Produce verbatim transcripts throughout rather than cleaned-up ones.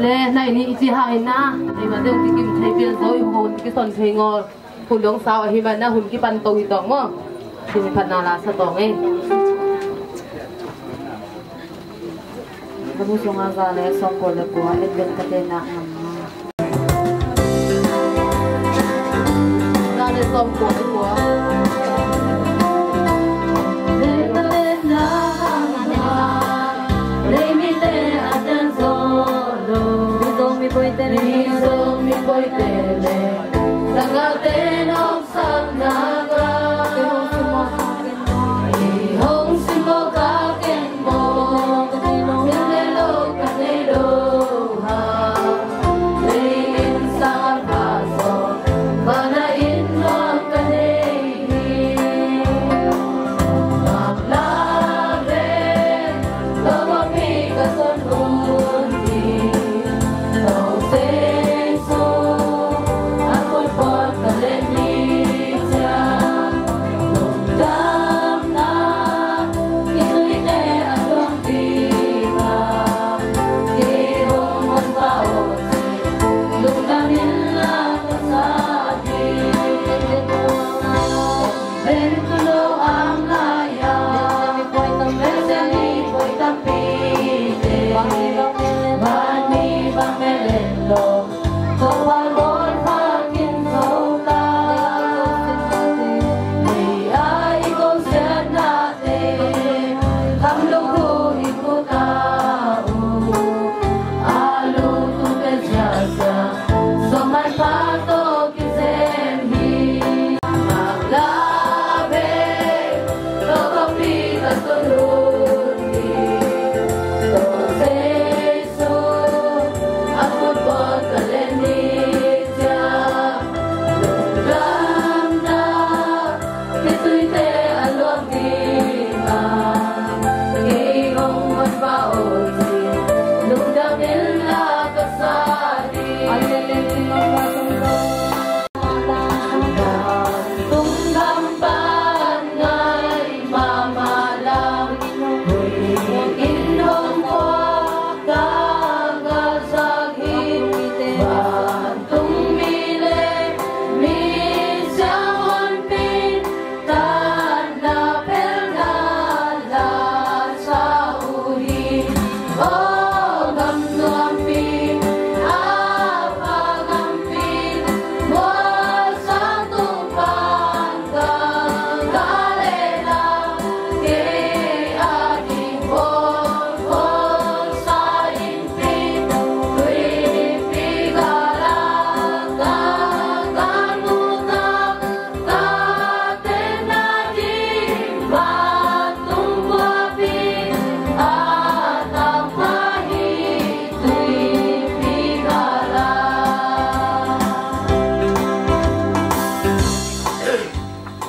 Te nai ni i ci hang in na, ei ma deuh ti kim thei pian zo i hun ki son thei ngol. Hun dong sau ahi man na hun ki pan to i tong mo. Hun phat na la sa tong ei. Ka bu sung a za le song ko le ko a et bet ka te na ngam. Za le song ko le ko a.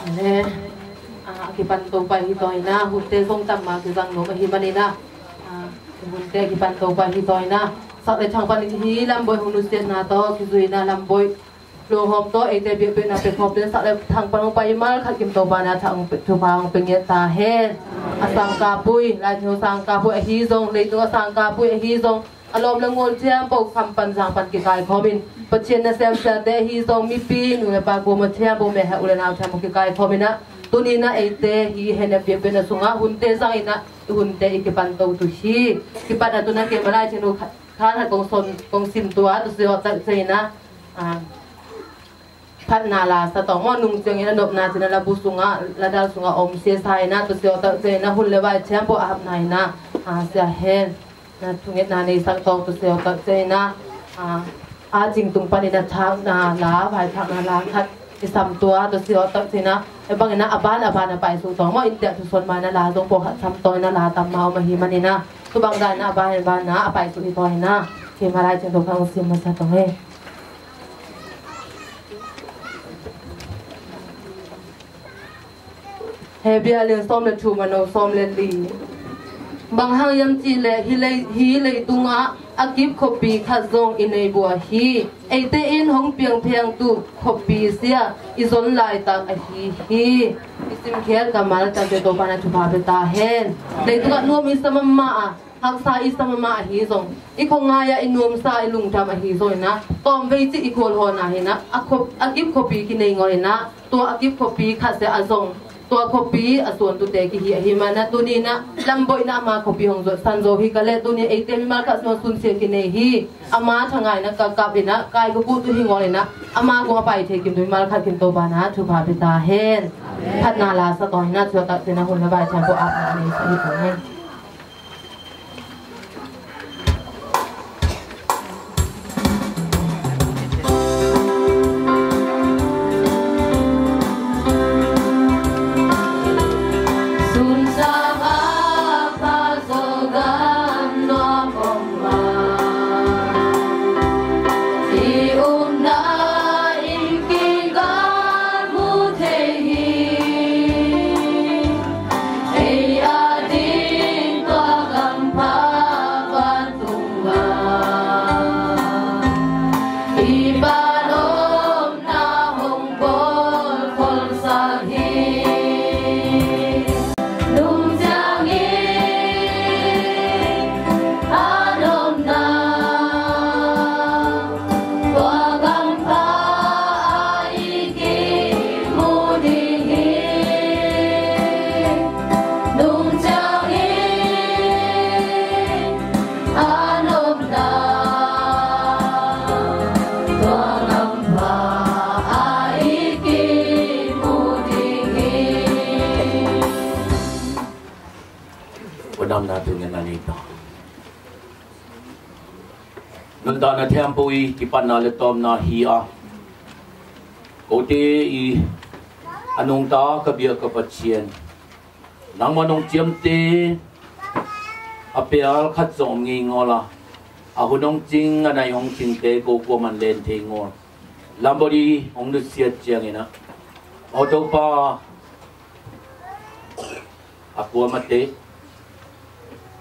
Amen. Ah, a kipan to pai hi tawi na, hunte zong tam ma kizang nuam ahi manin ah, ah, hunte a kipan to pai hi tawi na. Sak le thang pan hi lam boi hong nusiatna tawh kizui na lam boi luang hawm tawh eite biakpiakna pek hawm ten sak le thang pan hong pai mal khat kim to pa na thang thupha hong pe ngiat ta hen. A sangkapui, Lai Thiang sangkapui ahi zong, leitung a sangkapui ahi zong, a lawm le ngual thiampo kham pan zang pan kikai khawmin Pathian na siamsiate ahi zong, mipi nu le pa kuama thiampo, meheh u le nau thiampo kikai khawmin ah, tuni na eite hi henep biakpiakna sungah hunte zangin ah i hunte i kipan to tu hi. Kipan a tuna kei malai thinu khat khat kong son kong sim tua tu si awtak ceina, ah, phatna la sa tawng maw, nung ciangin a nopna cina labu sungah, ladal sungah om sia sa ina, tu siawtak cina hun le vai thiampo a hapna ina, a, sia hen na thungetna nei sak tawng tu siawtak cina, a, a cingtung panin a thakna la, vai thakna la khat i sam tua tu siawtak cina, e bangina a ban a ban a paisuh tawng maw, in tiah thusuan maina la zong pawh khat sam tawng ina la tam ma om ahi manina, tu bang dana a ban a ban a paisuh hi tawng ina, kei malai cingtung khat hong sim masa tawng hi. Hebrew lian sawm le thum a neu sawm le li. Bang hang hiam cih leh hih lei, hih leitungah a kip khuapi khat zong i nei buah hi. Eite in hong piangphiangtu khuapi sia i zon laitak ahi hi. I simkhiat kammal tangte Topa na thupha pia ta hen. Leitungah nuam i sa mahmah a haksa i sa mahmah ahi zong, i khuangai ah i nuamsa i lungdam ahi zong inah, tawmvei cih i khualhawn ah hinah, a khuap, a kip khuapi kinei ngol inah, tua a kip khuapi khat sia a zong, tua khuapi a suantute kihi ahi manah, tuni inah lamboihna ama khuapi hong zuatsan zo hi ka leh, tuni eite mimal khat sung sunsia kinei hi. Ama thangaina ka kap inah, kai ka kutu hi ngol inah, ama kung a pai thei kim tu mimal khat kim Topa na thupha pia ta hen. Phatna la sa tawh hinah, tua takte na hun la vai thiam pua apna a nei sa hi tawh hen. Nuntakna thiampu i kipatna le tawpna hi a, kote i a nungta ka biak ka Pathian, nangmah nong ciamte a pial khat zong om ngei ngawl a, a hun hong cing a nai hong cingte ko kuaman len thei ngawl. Lambody hong nusiat ciangin ah, aw Topa, a kuamate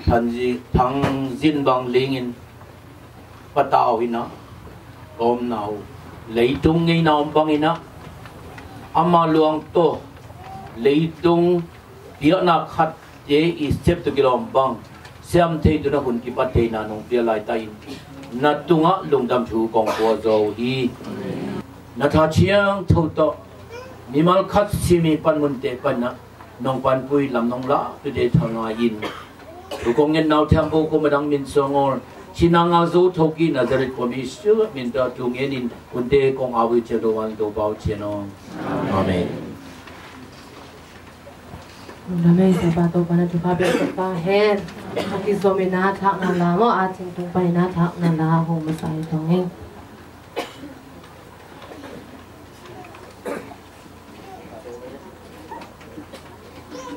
Thang Zin, Thang Zin bang lingin patau inah, kawmna uh leitung ngeina om bang inah, ama luang tawh leitung piakna khatte i sep tu kilawm bang siam thei tuna hun kipat theina nong pia laita in, na tungah lungdam thu kong pua zo hi. Na tha thiangtho tawh mimal khat simi panmunte panah nong panpui lam nong lah tute thangai in, thu kong ngen nau thiampu ko madang min suangawl, thina ngah zo thokik Nazareth khua mi Jesu min tawh thu ngen in, hunte kong au hi thiamtho van Topa uh thian aw. Amen. Amen. Topa, Topa na thupha pia ta hen. A kizom inah thakna la maw, a thingtung pan inah thakna la hong masa hi tong ing.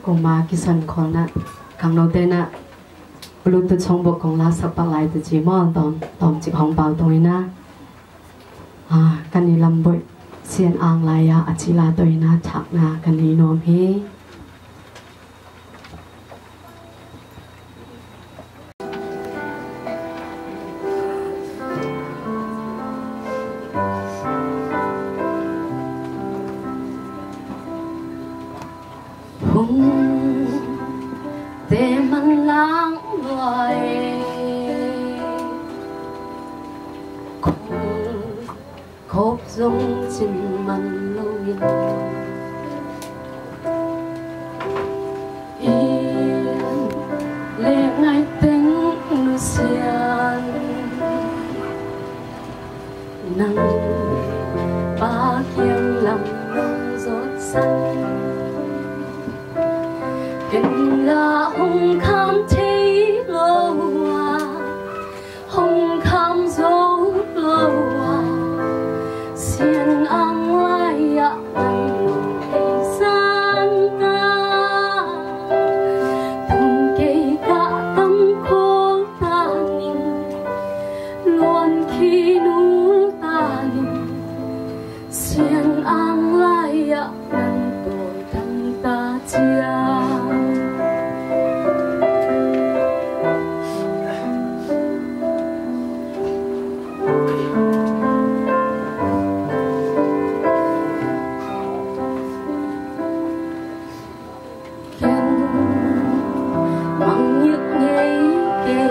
Kong ma kisan khol na, khangnote na Bluetooth songbook kong la sak pak lai ta ci maw, tawm, tawm cik hong pau tung inah. Ah, kan i lamboih Sian Ang lai ah a ci la tawh inah thakna kan i nuam hi. Hong te man lang luai, khop zong cin man lo in, in le ngai teng nusian, nang Pa kiang lam nong zawtsan. Ken la hong kham thei lo a, hong kham zo lo a, Sian Ang lai ah nang nong thei zan ta. Tung kei kah kam khawl ta ning, luan khi nu ta ning, Sian Ang lai ah nang tawi dam ta ciang. Ken mangngilh ngei kei.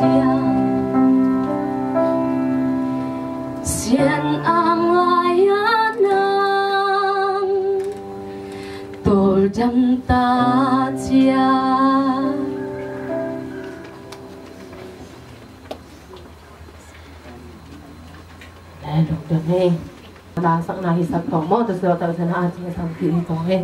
Sian ang lai-a nang tawldam ta ciat. Lai lungdam hi. Lasakna hisak tawh maw, tua sawt tawh sana a cing a sam ki hi tawh hi.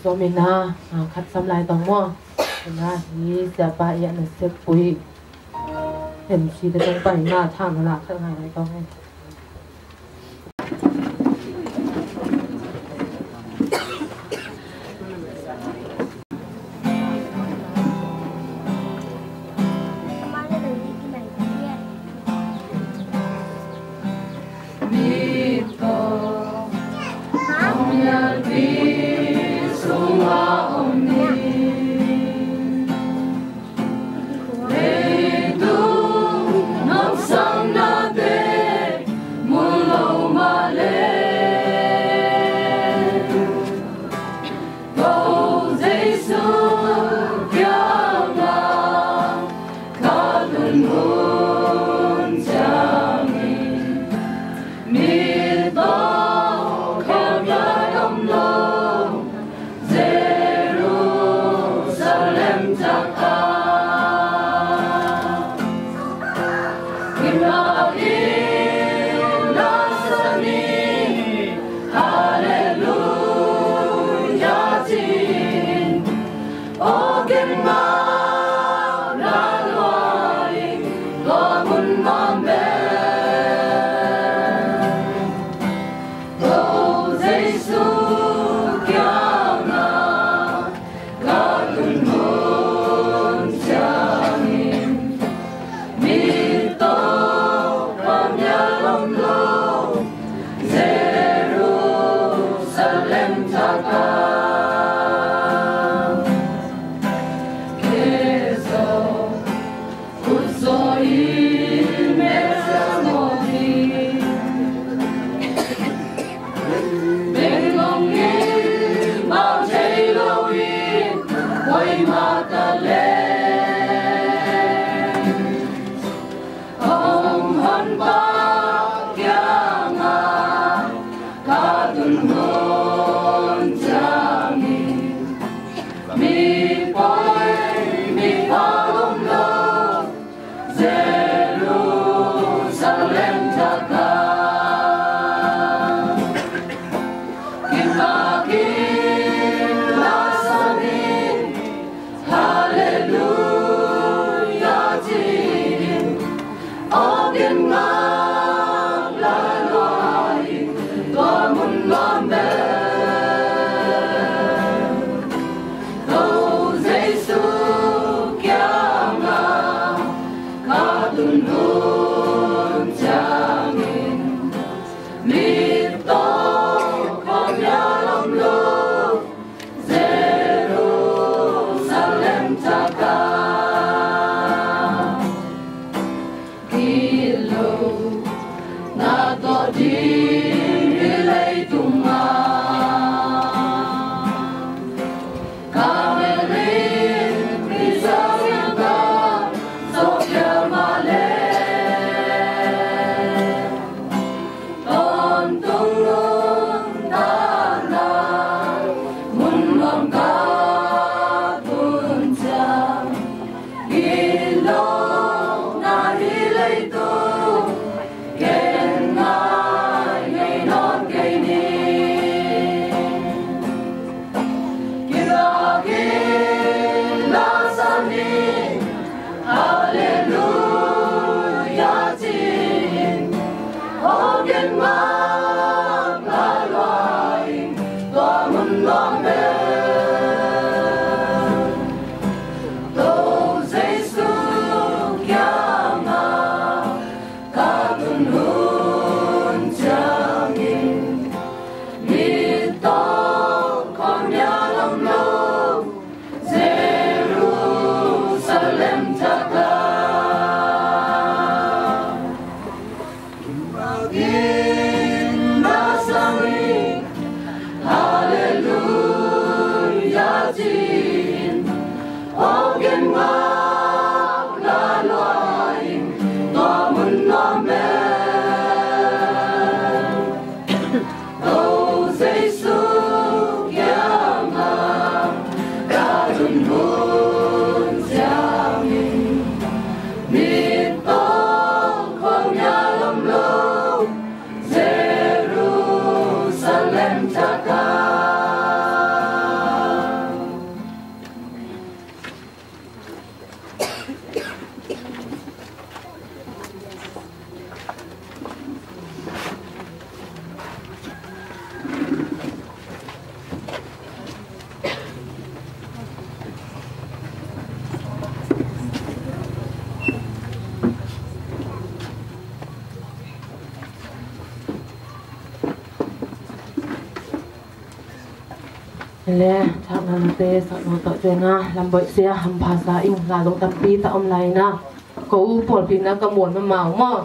Sawm ina, ah, khat sam lai tong maw. Ina hi siapa i a nasep pui. Em si te tong pai na thang na la khat ngai lai tong. Ko Jesu kiangah ka tun hun ciangin, mi tawh khawl lai om lo Jerusalem tak ah. Himhim in la sa ni, Halleluia ci-in, aw gen ngak lai lua ing, tua mun nuam bek. Ko Jesu kiangah ka tun hun ciangin, mi tawh pamial om lo Jerusalem tak ah. Kei zong khut zaw in mel siam aw hi. Beng lawng in bau thei lo in, hoih mah ta leh, hong honpa kiangah ka tun hun ciangin, mi poi mi pha om lo Jerusalem tak ah. Kipah in la sa ni, Halleluia ci-in, aw gen ngak lai lua ing, tua mun nuam bek. Ko Jesu kiangah ka tun hun ciangin, mi tawh pamial om lo Jerusalem tak ah. Gilo na tawh ding hi leitung ah. Ka mel in mi sa siang ka zawhkhia mah leh, tawntung nuntakna mun nuam ka tun ciang, gilo na hi leitung, ken ngai ngei nawn kei ni. Kipah in la sa ni, Halleluia ci-in, aw gen ngak lai lua ing, tua mun nuam bek. Ko Jesu kiangah ka tun hun ciangin, mi tawh khawl lai om lo Jerusalem tak ah. Kipah in la sa ni, Halleluia ci-in, aw gen ngak lai lua ing, tua mun nuam bek. Ko Jesu kiangah ka tun hun ciangin, mi tawh khawl lai om lo Jerusalem tak ah. Le, thak na nate, sak na tak cena, lam boih sia, hampha sa ing, la zong tampi tak om lai na. Ko u pawlpi na ka muan mamau maw.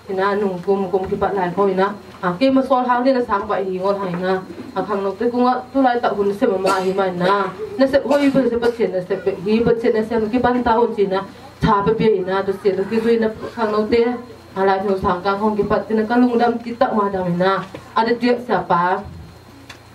Hi na nung kum, kum kipat lai ko hi na. A, kei ma sawl hang ding na sang pai hi ngol hang hi na. A, khangnote kung a, tu laitak hun sem mama hi mai na. Na sep hoih bek sia, Pathian na sep bek hi, Pathian na sem kipan ta un ci na. Tha pia pia hi na, tu sia tu kizui na khangnote. A, Lai Thiang Sang Kang hong kipat ci na ka lungdam ci tak ma dam hi na. A, de tiak siapa.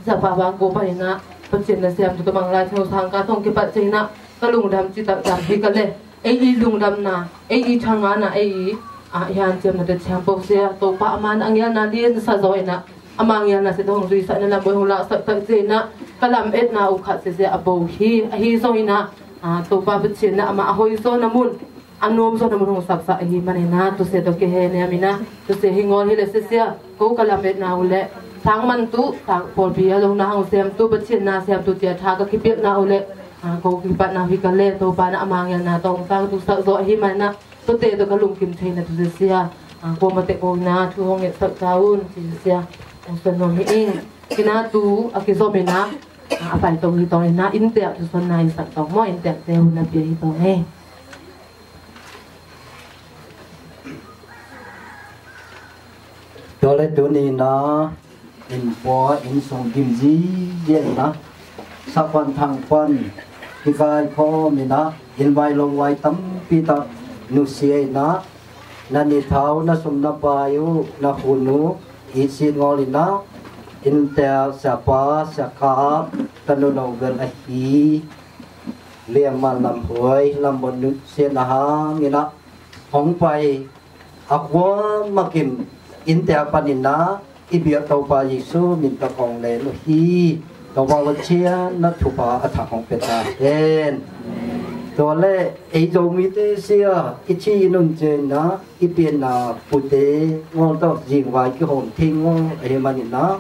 Siapa bang ko pa hi na, Pathian na siam tu tamang Lai Thiang Sang Kang hong kipat ci na, ka lungdam ci tak dam hi ka le. Ei i lungdamna, ei i thangana, ei i, a, i hanciamnate thiam pok sia, Topa ama na a ngialna lian sa zaw hi na, ama ngialna sia hong zuisak na lam boih hong laksak tak ci na, ka lam etna uh khat sia sia a bo hi, ahi zong hi na, a, Topa Pathian na ama a hoi zaw na mun, a nuam zaw na mun hong sapsak ahi man hi na, tu sia tawh kihe niam hi na, tu sia hi ngol hi le sia sia, ko ka lam etna uh le, sang man tu, sang pawlpi a zong na hong siam tu, Pathian na siam tu cia tha ka kipiakna uh le, a, ko kipatna uh hi ka le, Topa na ama ngialna tawh hong sang tu sak zaw ahi man hi na, tu te tawh ka lungkim thei na tu sia sia, a, ko ma tek ko na, thu hong ngetsak ta un, ci sia sia, hong suan nuam hi ing, hi na tu, a kizom hi na, a, a pai tong hi tong hi na, innteek tu suan na hi sak tong maw, innteek te hun na pia hi tong hi. Tua le tuni na, inn pua, inn sung gim zizian na, sak pan thang pan, kikai khawm hi na, inn vai lo vai tampi tak nusia hi na, na ni thau, na sum na pai uh, na hun uh, i sit ngol hi na, innteek siapa, siakap, tanu no gan ahi, liam man lam huai, lam bon nusia na hang hi na, hong pai, a kuamakin innteek pan hi na, i biak Topa Jesu min tawh kong len uh hi. Topa Pasian na thupha a thak hong pia ta hen. Tua le, ei Zomite sia, i ci i nun cen na, i pianna pute, ngol tawh zingvai kihawm thei ngol, ahi man hi na,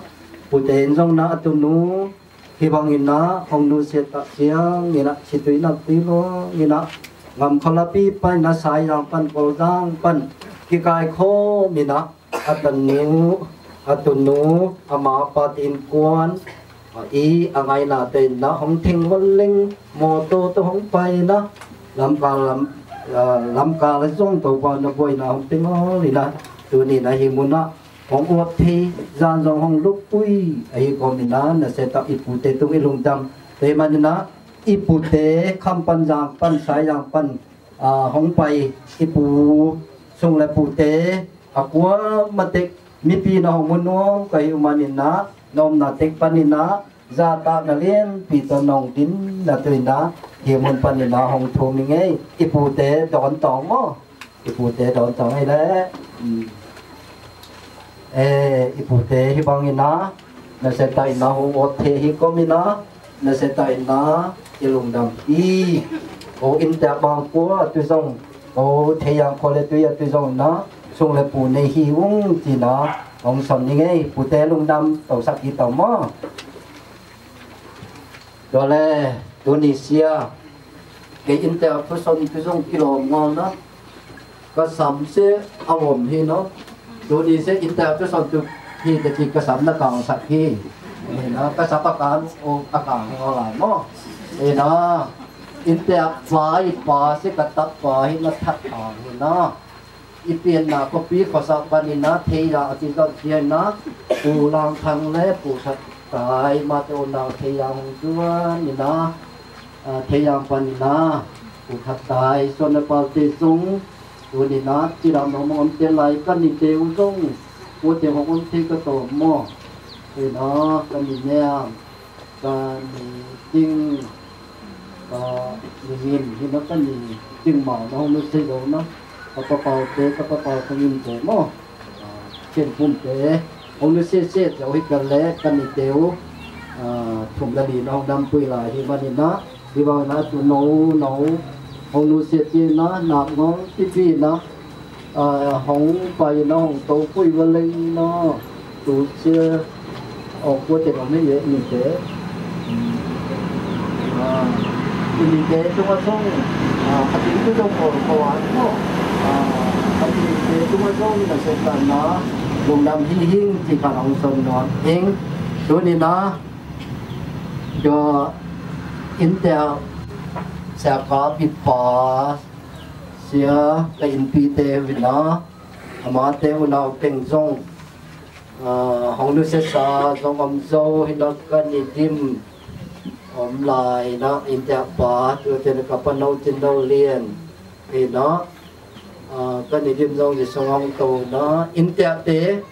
pute in zong na a tunu, hi bang hi na, hong nusia tak ciang hi na, situi nak tui lo hi na, ngam kholapi pai na, Saizang pan, Kolzang pan, kikai khawm hi na, a tanu, a tunu, ama pa te innkuan, a i, a ngaina te in na, hong theng val leng, mawtaw tawh hong pai na, lamkal lam, a, lamkal zong Topa na buaina hong teng aw hi na, tuni na hi mun ah, hong uap thei, zan zong hong lupui, ahi kawm hi na, nasia tak i pute tung i lungdam, te man hi na, i pute, kham pan zang pan, Saizang pan, a, hong pai, i pu, sung le pute, a kuamah tek, mipi na hong mu nuam, ka hi uh man hi na, na omna tek pan hi na, zahtakna lianpi tawh nong din na tu hi na, hi mun pan hi na, hong thum hi ngei, i pute dawn tawng maw. I pute dawn tawng hi le. Um. Eh, i pute hi bang hi na, nasia tak hi na, hong uap thei hi kawm hi na, nasia tak hi na, i lungdam hi. Ko innteek bang kua tu zong, ko Thei Yang khua le tui a tu zong na, sung le pu nei hi ung ci na, hong son hi ngei, pute lungdam, tosak hi tau maw. Tua le, tuni sia, kei innteek tu son tu zong kilawm ngol na, ka sam se a om hi no. Tuni se innteek tu son tu hi te ci ka sam na kangsak hi. Hi na, ka sam a kang, o, a kang hi ngol lai maw. Hi na, innteek pa i pa se ka tak pa hi na, that kang hi na. I pianna khuapi khuasak pan hi na, Thei Yang a ci zat hi na, Pu Lang Thang le Pu That Tai, mate u nau Thei Yang hong zuan hi na, a, Thei Yang pan hi na, Pu That Tai, suan le palte zong, tuni na, cidam hong om te lai, ka nite uh zong, pu te hong om thei ka tawm maw, hi na, ka ni niam, ka ni ding, ka ni ngin, hi na ka ni ding mau na hong nusia zo na, ka papau te, ka papau ka ngin te maw, a, ken pum te, hong nusia sia te, hong hi ka le, ka ni te uh, a, thum le li na hong dampui lai hi man hi na, hi bang na tu no, no, hong nusia te na, nak ngong, pipi na, a, hong pai na, hong to pui va leng na, tu sia, o, kua te ka me ye, ni te. A, ni te, tu ma song, a, a ti tu dong ko, ko a, ko. A, a ti te, tu ma song, na se ta na, lung dam hi hing, ti ka hong son no, hing, tu ni na, Tua inntek siakap i pa sia ka innpite uh hi na, amate unau teng zong, ah, hong nusiasa zong om zo hi na, ka ni dim om lai na, inntek pa, tua teng ka pano Cin No Lian hi na, ah, ka ni dim zong zi sung hong to na, inntekte,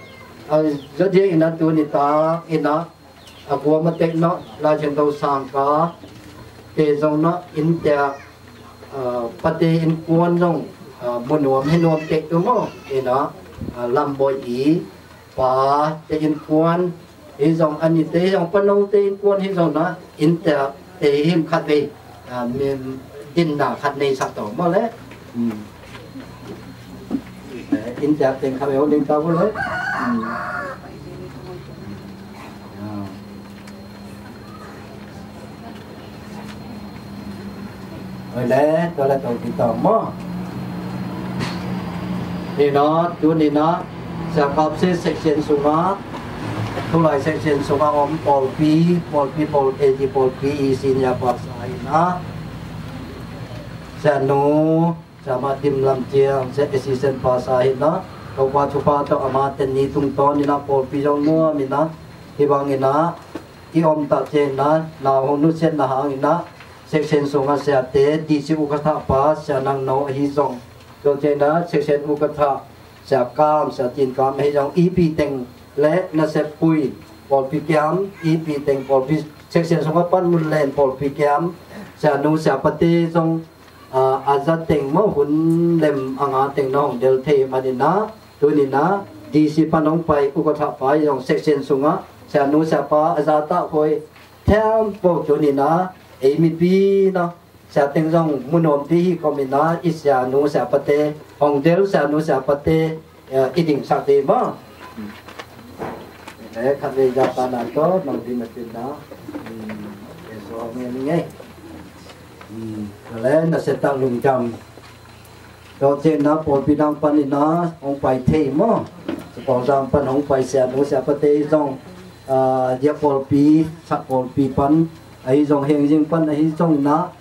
ah, zaw ding hi na, tu ni tak hi na, a kuam a tek na, Lai Siangtho sang ka te zong na, inntek, ah, pate innkuan zong, ah, mu nuam hi nuam tek tu maw, hi na, ah, Lam Bawi i pa te innkuan hi zong, a ni te hi zong, pano te innkuan hi zong na, inntek te hi khat vei, ah, min dinna khat nei sak tawh maw le. Hmm. Eh, inntek teng khat vei hong ding ta vo lo. Hmm. Ah. Oi le, tua le tawh kitaw maw. Ni na, tu ni na, siakap sia section sungah, tulai section sungah om pawlpi, pawlpi, pawl, A G pawlpi i senior pastor hi na, Sianu, Siama Dim Lam Ciang, sia assistant pastor hi na, Topa thupha tawh ama ten ni tungtawn hi na, pawlpi zong nuam hi na, hi bang hi na, i om tak ciang hi na, nau hong nusiatna hang hi na, section sungah siate, D C ukatha pa, Sia Nang No ahi zong, tua ciang hi na, section ukatha, Sia Kam, Sia Tin Kam ahi zong, i pi teng le nasep pui, pawlpi kiam, i pi teng pawlpi, section sungah pan mun len pawlpi kiam, Sianu, Sia Pate zong, ah, a za teng maw, hun lem a nga teng na hong del thei man hi na, tu ni na, D C pan hong pai ukatha pa hi zong section sungah, Sianu, Siapa a za tak koi, thiam po tu ni na, ei mipi na, sia teng zong mu nuam ti hi kawm hi na, i Sianu, Sia Pate, hong del Sianu, Sia Pate, eh, i dingsak ti maw. Eh, khat vei za ta na tawh, nong ding na tin na. Hmm, eh, so hong ngen ngei. Hmm, le na se tak lungdam. Tua ciang na pawlpi dang pan hi na, hong pai thei maw. Kawlzang pan hong pai Sianu, Sia Pate zong, ah, dia pawlpi, sak pawlpi pan, ahi zong heng zing pan, ahi zong na,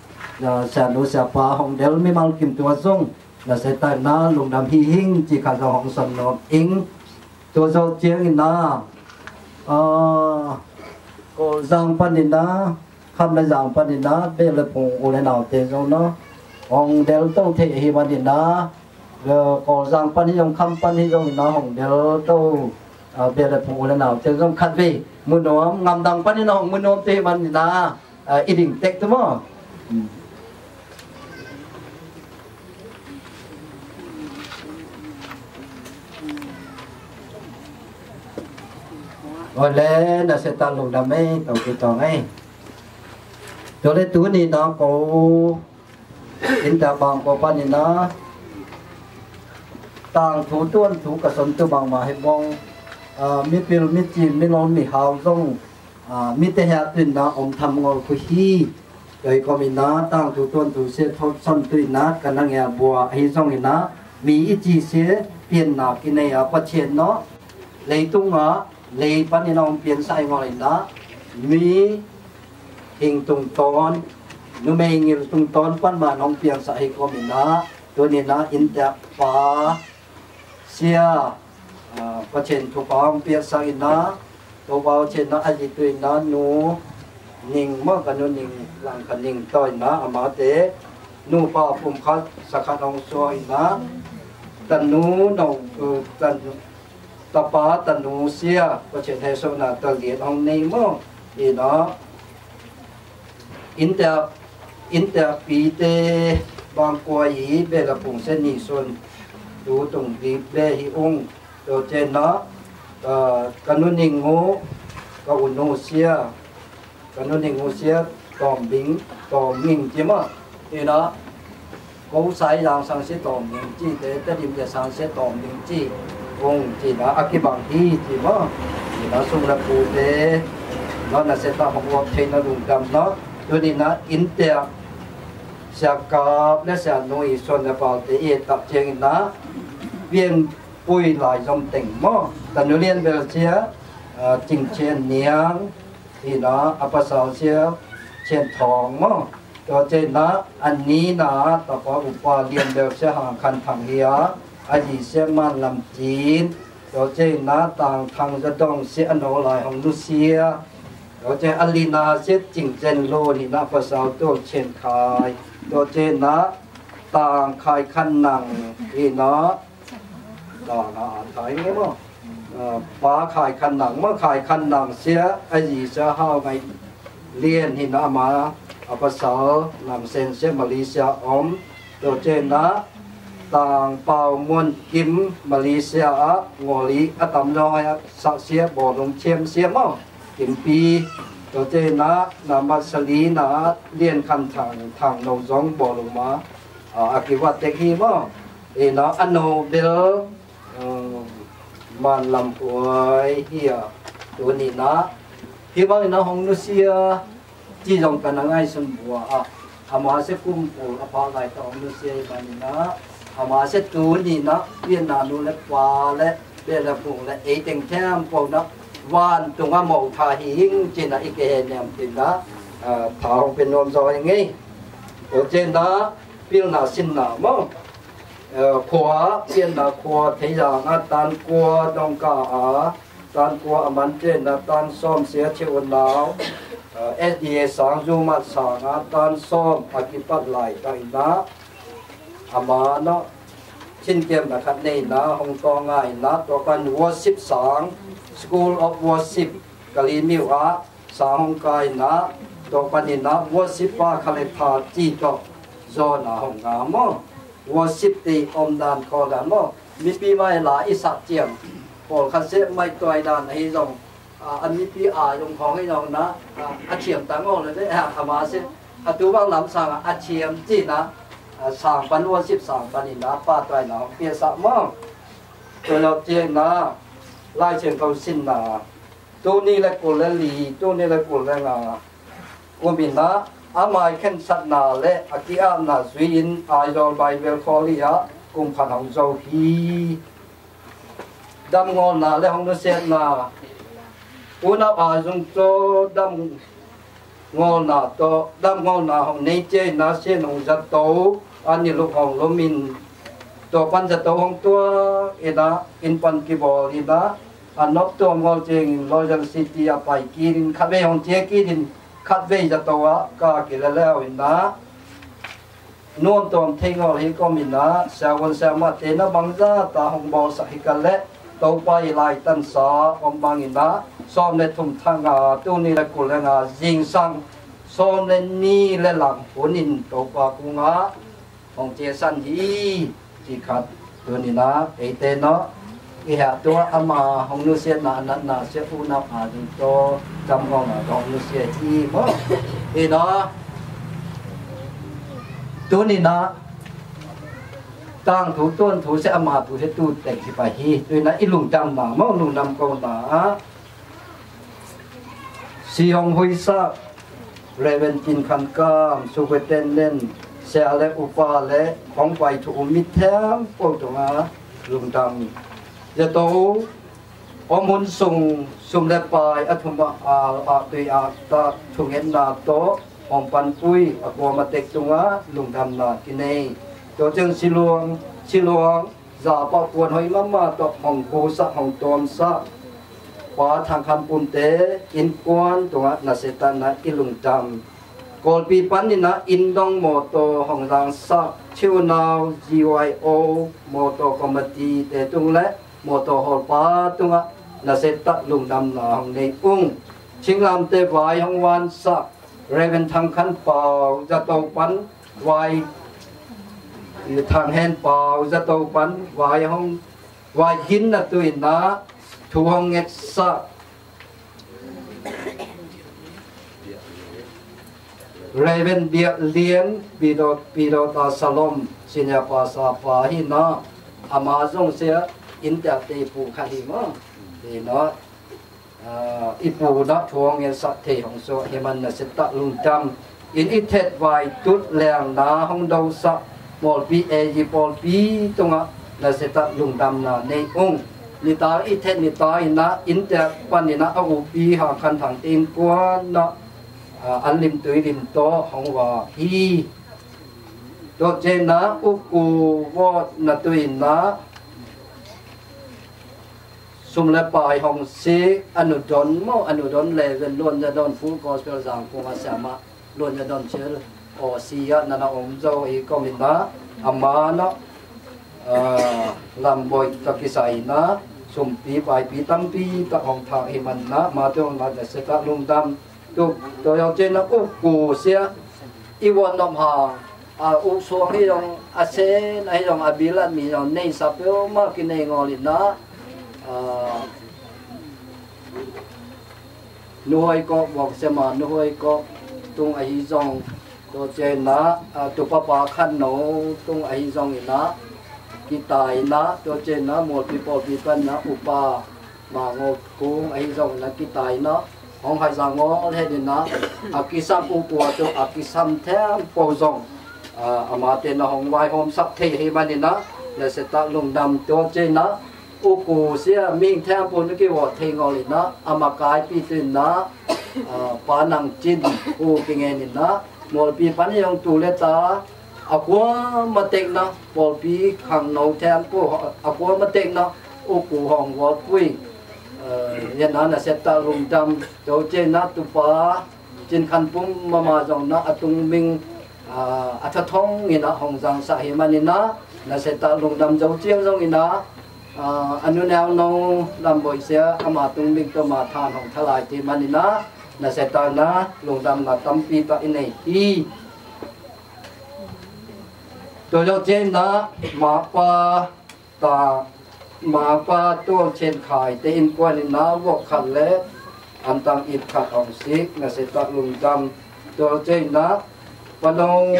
ah, Sianu, Siapa hong del mimal kim tua zong, na se tak na lungdam hi hing, ci kha zong hong son nuam ing. Tua zawh ciangin na, ah, Kawlzang panin na, Kham le Zang panin na, Beh le Phung u le naute zong na, hong del to thei ahi manin na, eh, Kawlzang pan hi zong, Kham pan hi zong na, hong del to, ah, Beh le Phung u le naute zong khat vei mu nuam, Ngamdang panin na, hong mu nuam te hi manin na, ah, i ding tek tu maw. Oi le, na se tak lungdam ei, to ki tong ei. Tua le tu ni na ko, inntek bang ko panin na, tangthu tuanthu ka son tu bangmah hi bong, ah, mipil, mici, milol, mihau zong, ah, mite heh tu in na om tham ngol khu hi. Tua hi kawm in na, tangthu tuanthu sia thot son tu in na, ka na ngei a bua ahi zong in na, mi i ci sia piannak i nei a Pathian nawh, leitungah lei panin a hong piansak hi ngol in na, mi hing tungtawn, numei ngil tungtawn pan mah hong piansak hi kawm in na, tu ni na inntek pa sia, ah, Pathian thupha hong piaksak in na, Topa Pathian na a zi tu in na, nu Ning maw, ka nu Ning, lang ka Ning tawh in na, amate nupa pum khat sa khat hong suak in na, tanu no, uh, tanu, tapa tanu sia, Pathian hehsawhna talian hong nei maw, in na, inntek, inntek pite bang kua i Beh le Phung sia ni sun tu tung bik beh hi ung. Tua ciang na, ah, ka nu Ning uh, ka u nu sia, ka nu Ning uh sia Tawm Bing, Tawm Ning ci maw. Ina, ko Sai Zang sang sia Tawm Ning ci te, Tedim te sang sia Tawm Ning ci, kong ci na, a kibang hi ci maw. Ina, sum le pu te, na, na se tak hong uap thei na lungdam na. Tu ni na, inntek, Sia Kap le Sia Nui, Suan le Pau te i et tak ciangin na, pian pui lai zom teng maw. Tanu Lian bel sia, ah, Cing Cian Niang, hi na, a pasal sia Thian Thawng maw. Tua ciangin a nihna tapa upa Lian Bel sia Hang Khan Thang hi a, a zi sia Man Lam Cin. Tua ciangin a Tang Thang Za Dong sia a no lai hong nusia. Tua ciangin a lina sia Cing Cen Lun hi na, a pasal Tul Thian Khai. Tua ciangin a Tang Khai Khan Nang hi na, Tang a thai nge maw. Pa Khai Khan Nang maw, Khai Khan Nang sia a zi sia Hau Ngai Lian hi na, ama a pasal Nam Sen sia Malaysia om. Tua ciangin a Tang Pau Muan Kim Malaysia ah ngawli a tam zong a sak sia Bawlung Thiam sia maw, Kimpi. Tua ciangin a na mat sa lina Lian Khan Thang, Thang No zong Bawlung ma a kivat tek hi maw. Hi na, a no bel Man Lam Huai hi a, tuni na hi bangin a hong nusia ci zong ka na ngaihsun bua a, ama sia kum kul a pha lai tawh hong nusia hi bangin a, ama sia tuni na pianna nu le pa le beh le phung le ei teng khempeuh na vantung a mo tha hi ing ci na i ke he niam ci na tha hong pia nuam zaw hi ngei. Tua ciangin a pilna sinna maw. Khua pianna khua Theizang a tan kua dong ka a, tan kua a man ciangin a tan sawm sia Thiu Nau, SDA sang Zu Mat sang a tan sawm a kipat laitak in a, ama na thinkiamna khat nei na hong tawng a in a, tua pan worship sang, School of Worship Kalaymyo ah sang hong kai in a, tua panin a worship pa kha le tha ci tawh zawn a hong nga maw. Worship te omdan khawng dan maw, mipi mai la i sak ciang pawlkhat seh maihtuai dan ahi zong, a mipi a zong khawng hi zong na, a thiam tang aw le ve, ama seh a tu bang lam sang a thiam ci na, sang pan worship sang panin a pahtawi na hong piasak maw. Tua lo ciang na Lai Siangtho sinna tuni le kul le li, tuni le kul le nga kum in a, a mai khensatna le a ki-apna zui-in Aizawl Bible College ah kum khat hong zo hi. Damngawlna le hong nusiatna, unau a zung tawh damngawlna tawh, damngawlna hong nei ciangin a sin hong zato, a niluk hong lum in, tua pan zato hong tuak in a, inn pan kibawl in a, a nop tuam ngawl ciangin Loyal City a pai kit in, khatvei hong ciah kit in, khatvei zato ah ka kileleu in a, nuam tuam thei ngawl hi kawm in a, siavuan siamahte na bangzah ta hong bawlsak hi ka leh, Topa i laitansa om bang in a, sawm le thum thak nga tuni le kul le nga zingsang sawm le nih le lang hun in Topa kung ah hong ciahsan hi, ci khat tuni na eite nawh. I heh tua ama hong nusiatna a natna sia unau a ding tawh damngawlna tawh hong nusia hi maw. Hi nawh. Tuni na tangthu tuanthu sia ama thu sia tu teng hi pah hi. Tuni na i lungdamna maw, lungdam kohna ah si hong huisak Reverend Tin Khan Kam, Superintendent, sia le upa le hong pai thu um mi thempo tungah lungdam. Zato om hun sung sum le pai a thum a al a tui a ta thungetna tawh hong panpui a kuam a tek tungah lungdamna kinei. Tua ciang Siluang, Siluang Zapa puan hoih mahmah tawh hong kusak hong tuamsak Pa Thang Khan Pumte innkuan tungah nasetatna i lungdam. Kawlpi panin a inn dong mawtaw hong zangsak Thiu Nau G Y O mawtaw committee te tung le mawtaw hawlpa tungah nasetat lungdamna hong nei ung. Chinglamte vai hong vansak Reverend Thang Khan Pau zato pan vai, Thang Hen Pau zato pan vai hong, vai ginna tu in a thu hong ngetsak Reverend Biak Lian, Pidawt, Pidawt a Salom, Senior Pastor pa hi na, ama zong sia innte pu khat hi maw. Hi na, i pu na thu hong ngetsak thei hong suak hi man nasetak lungdam. In i thet vai tut lengna hong dosak Mawlpi A G pawlpi tungah nasetak lungdamna nei ung. Nitak i thet nitak inah innteek paninah a upi Hang Khan Thang te innkuan ah, a, an limtui lim tawh hong va hi. Tua cianah U Ku vawt na tu inah sum le pai hong sik, a nu don maw, a nu don le ven, Luan Za Don Full Gospel Zangkung a siamah Luan Za Don Chel aw si ah nana om zo i kominah, ama nah, ah, Lam Boih ka kisai inah sumpi paipi tampi tak hong thak hi manah, ama te hong mat na setak lungdam. Tu, tua cianah U Ku sia i vawt nop hang, a, U Suang hi zong, a Sen ahi zong, a bilat mi zong neisa peuhmah kinei ngawl inah, a, Nu Huai Kawk, Buak Sema Nu Huai Kawk tung ahi zong, tua cianah, a, Tupa Pa Khan No tung ahi zong inah kitai inah, tua cianah Mualpi pawlpi paninah Upa Ma Ngaw Kung ahi zong inah kitai inah hong haizang ngawl het inah, a kisam U Ku a tu a kisam thempo zong, a, amate na hong vaihawmsak thei hi maninah na setak lungdam. Tua cianah U Ku sia mihing thempo na kivawt thei ngawl inah a makaipi tu inah, a, Pa Nang Cin Hu kingen inah Mualpi pan hi hong tu le ta a kuamatekna pawlpi khangno thempo a kuamatekna U Ku hong vawtpui, eh, inah na setak lungdam. Tua cianah Tupa Cin Khan Pum mama zong nah a tungming, ah, a thathong inah hong zangsah hi maninah na setak lungdam. Zo ciang zong inah, ah, a nu Neu No Lam Boih sia ama tungming tawh ma than hong thalai ti maninah na setak na lungdamna tampi tak i nei hi. Tua zawh cianah Mapa ta, Mapa Tual Cen Khai te innkuan inah vok khat le antang ip khat hong sik na setak lungdam. Tua cianah Pano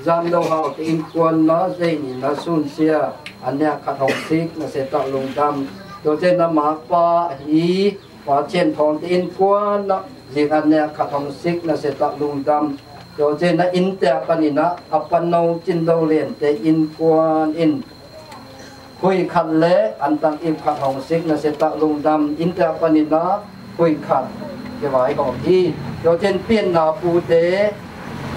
Zam Lo Hau te innkuan nah zei ni na sun sia a nek khat hong sik na setak lungdam. Tua cianah Mapa hi Pa Cen Thawng te innkuan nah zik a nek khat hong sik na setak lungdam. Tua cianah innteek paninah a Pano Cin Lo Lian te innkuan in khui khat le antang ip khat hong sik na setak lungdam. Innteek paninah khui khat kivaihawm hi. Tua cian pianna pute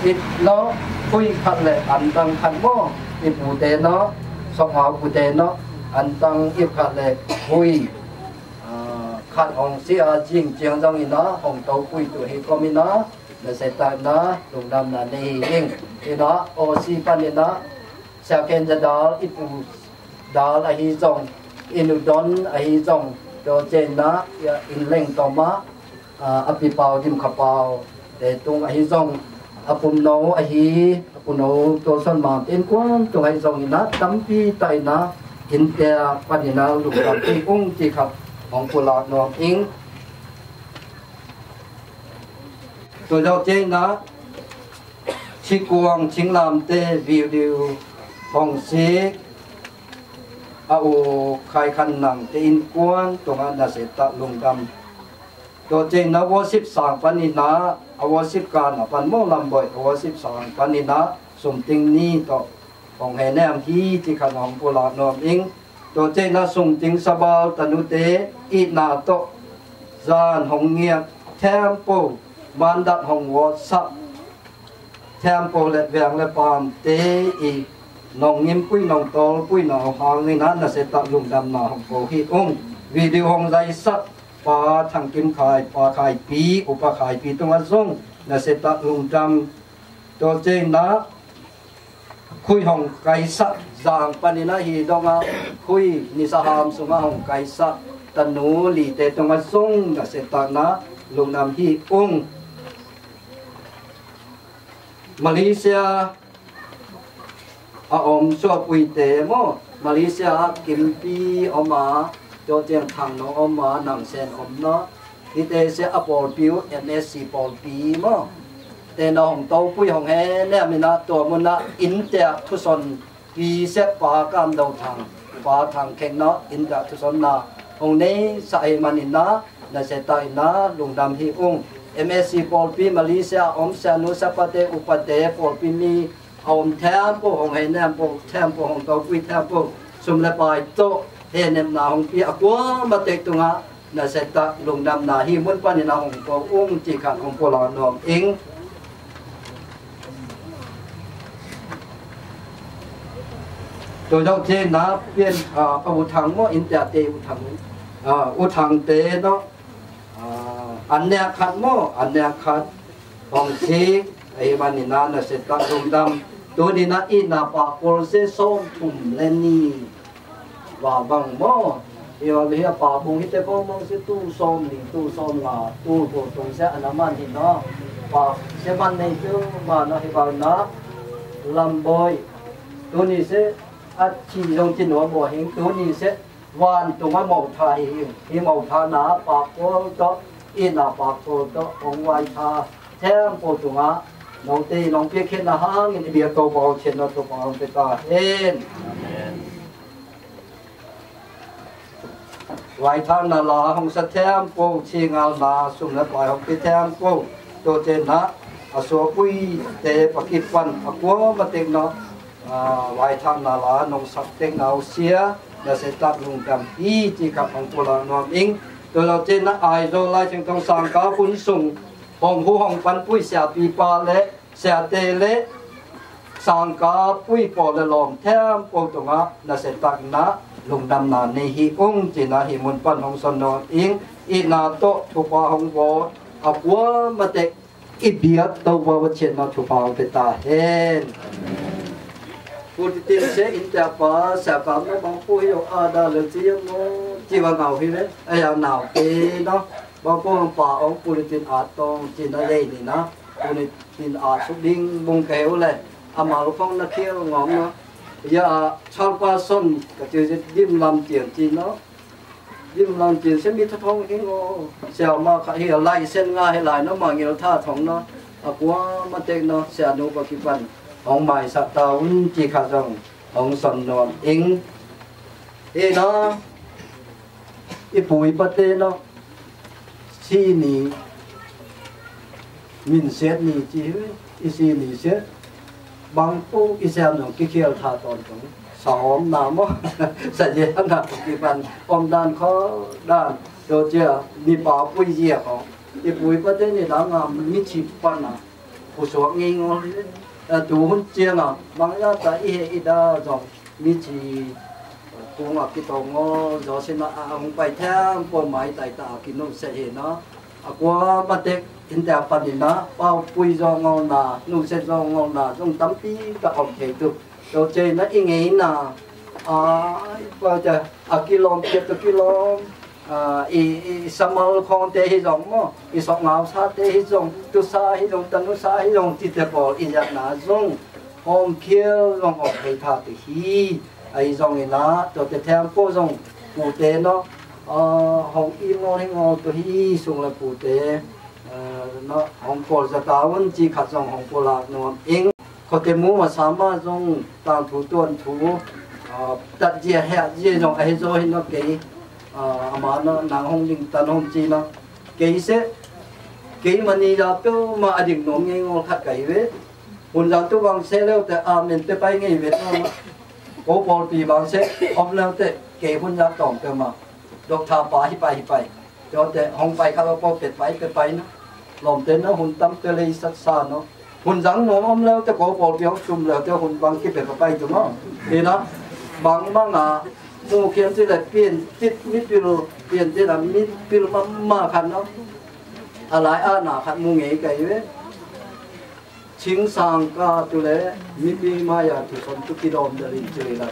it no khui khat le antang khat maw, i pute no, sawngau pute no, antang ip khat le khui, ah, khat hong si a, zing ciang zong inah hong topui tu hi kominah na setak na lungdamna nei hi ing. Inah aw si paninah Sia Khen Za Dal, i pu Dal ahi zong, i nu Don ahi zong, tua cianah inn leng tawmah, ah, a pi Pau Dim Kha Pau te tung ahi zong, a pum no ahi, a pu no Tual Suan Mang te innkuan tung ahi zong inah tampi tak inah innteek paninah lungdam hi ung ti khat hong pulak nuam ing. Tua zawh cianah Cikuang Cinglam te video hong sik a u Khai Khan Nang te innkuan tungah na setak lungdam. Tua cianah worship sang paninah, a worship kan a pan maw Lam Boih, a worship sang paninah sumting ni tawh hong henem hi ti khat hong pulak nuam ing. Tua cianah sumting sabal tanute itna tawh zan hong ngiat thempo, mandat hong vawtsak thempo le veng le paamte i nong ngimpui nong tawlpui na hang inah na setak lungdamna hong ko hi ung. Video hong zaisak Pa Thang Kim Khai, Pa Khai Pi, Upa Khai Pi tungah zong na setak lungdam. Tua cianah khui hong kaisak, zang paninah hi dongah khui nisa ham sungah hong kaisak tanu lite tungah zong na setak na lungdam hi ung. Malaysia a om suapuite maw, Malaysia ah Kimpi om a, tua ciang Thang No om a, Nang Sen om na. Hihte sia a pawlpi uh M S C pawlpi maw, te na hong topui hong henem inah tua munah innteek thuson pi sia Pa Kam Do Thang, Pa Thang Khek na innteek thusonna hong neisah hi maninah na setak inah lungdam hi ung. M S C pawlpi Malaysia a om sianu siapate upate pawlpi mi a om thempo hong henem po, thempo hong topui thempo, sum le pai tawh Henemna hong pia a kuamatek tungah nasetak lungdamna hih mun panin a hong ko ung cih khat hong pulak nuam ing. Tua zawh ciangin a pian, a, a U Thang maw, innteekte U Thang, a, U Thangte no, a, an nek khat maw, an nek khat hong sik, ahih manin a nasetak lungdam. Tuni-in a itna pakpawlsia sawmthum le nih va bang maw. Hi a, hi a, pakbung hite kawng bang sia, tul sawmnih, tul sawmnga, tul kua tung sia a na man hi na. Paksia man nei peuhmah na hi bang na. Lambawi, tuni sia a ci zong ci nuam uh hing, tuni sia vantung a mawhtha hi hing. Hih mawhthana pakpawl tawh, itna pakpawl tawh hong vaitha thempo tungah note in hong piakkhiatna hangin i biak Topa Pasian na thupha hong pia ta hen. Amen. Vaithakna la hong sa thempo, cingalna sum le pai hong pia thempo, tua ciangin a suapuite pakipan a kuamatek no, a, vaithakna la nong sak tekna uh sia nasetak lungdam hi cih khat hong pulak nuam ing. Tua zawh ciangin a Aizawl Lai Siangtho Sangkah hun sung hong hu hong panpih siapipa le siate le sangkahpih pawl le lawm thempo tungah nasetakna lungdamna nei hi ung ci-in a hih mun pan hong sawn nuam ing. Itna tawh thupha hong bawl a kuamatek i biak Topa Pasian na thupha hong pia ta hen. Pu Litin sia innteekpa, sia kam na bang pu hi lo a da le ci maw, ci va ngau hi ve. A ya naute no, bang pu hong pa hong Pu Litin a tawng ci na lei ni na. Pu Litin a suk ding bung keu le, a mal khong na khial ngawm na. Ya, chairperson ka ci dim lam tiang ci no. Dim lang cin sia mi tha thong hi ngo. Sia ma kha hi lai sen nga hi lai no ma ngil tha thong no. A kuamatek no sia nu pakipan hong maisak ta un ci khat zong hong sawn nuam ing. Hi no, i pu i pate no, si ni, minsiat ni ci hi, i si ni siat. Bang pu i siam zong kikhial tha tawntung. Sawm na maw, sa zia na kipan om dan khaw dan. Tua cia ni pa pui zia khaw. I pu i pate ni dang a mi ci pan a, pu suak ngei ngawl hi. A, tu hun ciang a, bang ya ta i he i da zong mi ci kung a kitawng aw, zaw sin a, a hong pai thempo maitai ta a kinungsia hi na. A kuamatek innteek panin a paupui zaw ngawlna, nungsia zaw ngawlna zong tampi tak om thei tu. Tua ciang a i ngeina, a, i pa cia, a kilawm, piat a kilawm, a, i, i samal khawngte hi zong maw, i sawkngausate hi zong, tusa hi zong, tanusa hi zong, cite pawl i zatna zong hawmkhial zong hawm thei tha te hi. Ahi zongin ah, tuate thempo zong pute no, ah, hong i ngawl hi ngawl tua hi sung le pute, ah, no, hong pawl za ta un ci khat zong hong pulak nuam ing. Khuate mu masa mah zong tangthu tuanthu, ah, tatzia hetzia zong ahi zaw hi no kei, ah, ama no nang hong dingtan hong ci no. Kei seh, kei mani za peuhmah a dik nuam ngei ngawl khat ka hi ve. Hun zang tu bang seh leute amen pia pai ngei ve. Ko pawlpi bang seh om leute kei hun zang tawm peuhmah. Doctor pa hi pai hi pai. Tuate hong pai khat lo pawl pia pai pia pai na. Lawmte na hun tam pia lei sat sa no. Hun zang nuam om leute ko pawlpi hong sum leute hun bang kipia pai tu maw. Hi na, bang bang a mu khiam ci le pian cit mipil, pian cit a mipil mama khat no. A lai a na khat mu ngei ka hi ve. Cingsangka tu le mipi mai-a thuson tu kidawm delin ci lai.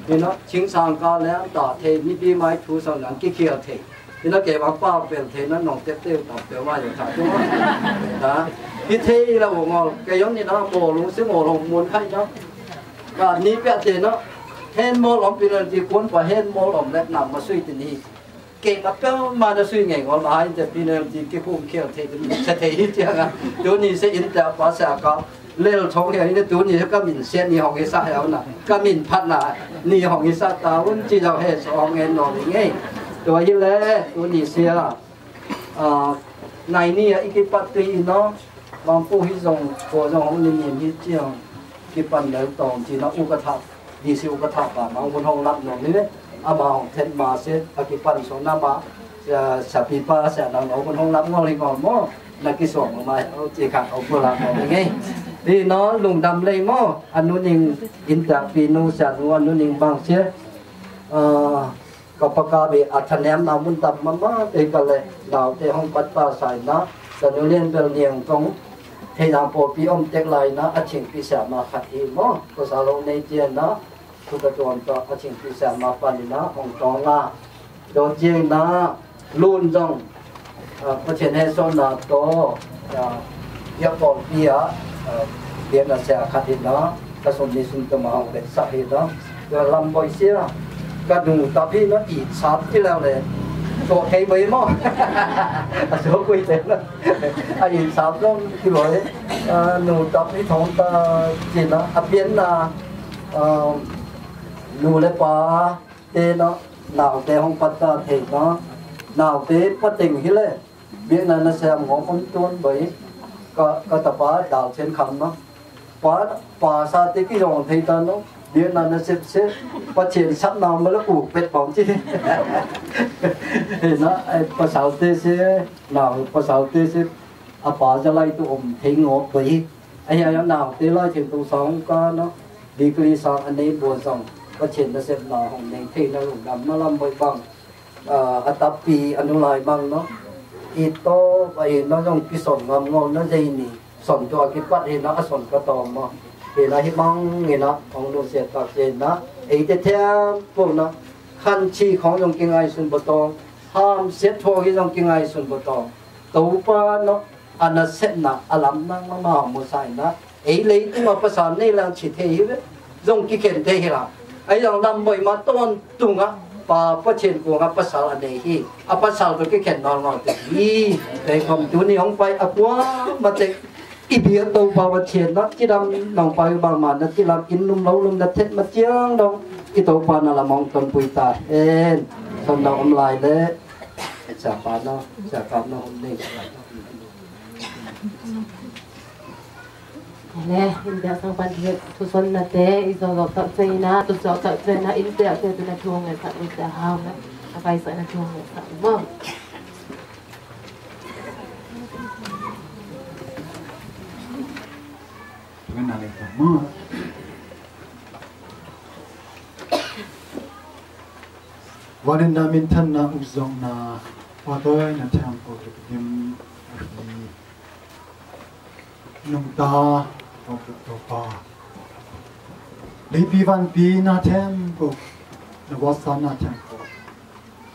Hi na, cingsangka le an ta thei, mipi mai thuson an kikhial thei. Hi na, kei bang pa bel thei na nong tepte uh tam peuh mai-a tha tu ma. Hi thei la uh ngawl, kei on ni na mawl lung si mawl hong mun khai na. Ka ni pia te na, hen mawl om pi na ti kuan pa hen mawl om le nang ma sui ti ni. Kei ka peuhmah na sui ngei ngawl mah a, innte pi na ti kikhum khial thei, sa thei hi ciang a. Tuni se innte a pa sa ka lel thong hi a, innte tuni se ka min sia ni hong hi sa hi a na. Ka min phatna ni hong hi sa ta un ci zau he so hong en nawn ngei. Tua hi le, tuni sia, a, nai ni a i kipat tui in no, bang pu hi zong, ko zong hong ni min hi ciang, kipan lel tawm ci na u ka thak, di si u ka thak ka, bang hun hong lap nawn ni le. Ama hong then ma se a kipan sung na ma, sia, sia pipa sia nang lo kun hong lam ngol hi ngol maw. Na kisuang ma mai, o ci khat o pula ngol hi ngei. Hi no, lungdam lei maw. A nu ning in tak pi nu sia nu a nu ning bang sia. A, ka paka be a thanem na mun tam mama te ka le, naute hong pat ta sai na, ka nu lian bel niang tong, thei nang pawlpi om tek lai na, a thingpi sia ma khat hi maw, ko sa lo nei cia na, thu ka tuam ta, a thingpi sia ma pan na, hong tong la, do cia na, lun zong, a, Pathian he so na to, a, ya pawlpi a, a, biakna sia khat hi na, ka sum ni sum tuma hong pek sak hi na. Tua lam boi sia, ka nu tapi na i sap ti lau le. Tua kei boi maw. A so kui te na. A i sap long ti boi. A, nu tapi thong ta ti na. A pian na, a, nu le pa te na. Naute hong pat ta thei na. Naute pateng hi le. Biakna nasem ngawm om tuan boi. Ka, ka tapa dal chen kham na. Pa, pa sa te ki zong thei ta no. Biakna nasep se. Pathian sap na ma la u pet bawm ci. Hei na, ai, pasal te se. Na, pasal te se. A pa za lai tu om thei ngawm boi. Ai, ai, na te lai thei tu sa hong ka na. Bikli sa a nei bua zong. Pathian nasep na hong nei thei na lungdam na lam boi bang. A, a tapi a nu lai bang no. I to, a i no zong kison ngam ngol na zei ni. Son tua kipat hi na a son ka tawm maw. Hi na hi bang hi na, hong nu siat tak hi na. Ei te thiam po na. Khan chi khong zong kingai sun bo tawm. Ham siat thua hi zong kingai sun bo tawm. Topa no. A nasepna a lam nang mama hong mu sa hi na. Ei leitung a pasal nei lang ci thei hi ve. Zong kikhen thei hi la. Ai zong lam boi ma ton tung a pa Pathian kuang a pasal a nei hi. A pasal tu kikhen nawl ngawl te hi. Tei khom tu ni hong pai a kua ma te. I bia Topa Pathian na ci dam nong pai bang ma na ci lam in lum lo lum na thet ma ciang dong. I Topa na lam hong ton pui ta hen. Son na om lai le. Sa pa na, sa pa na hong nei. Le, in biak sang pan thu, thu son na te, i zo zo tak cei na, tu zo tak cei na, in biak te tu na thu ngai sak, in biak hau na, a kai sak na thu ngai sak, mo. Tu na le mo. Vangliatna minthanna ukzawhna, pahtawi na thiangtho tuk dim ahi. Nungta, Topa, Topa. Leipi vanpi na thiangtho, na vawsa na thiangtho.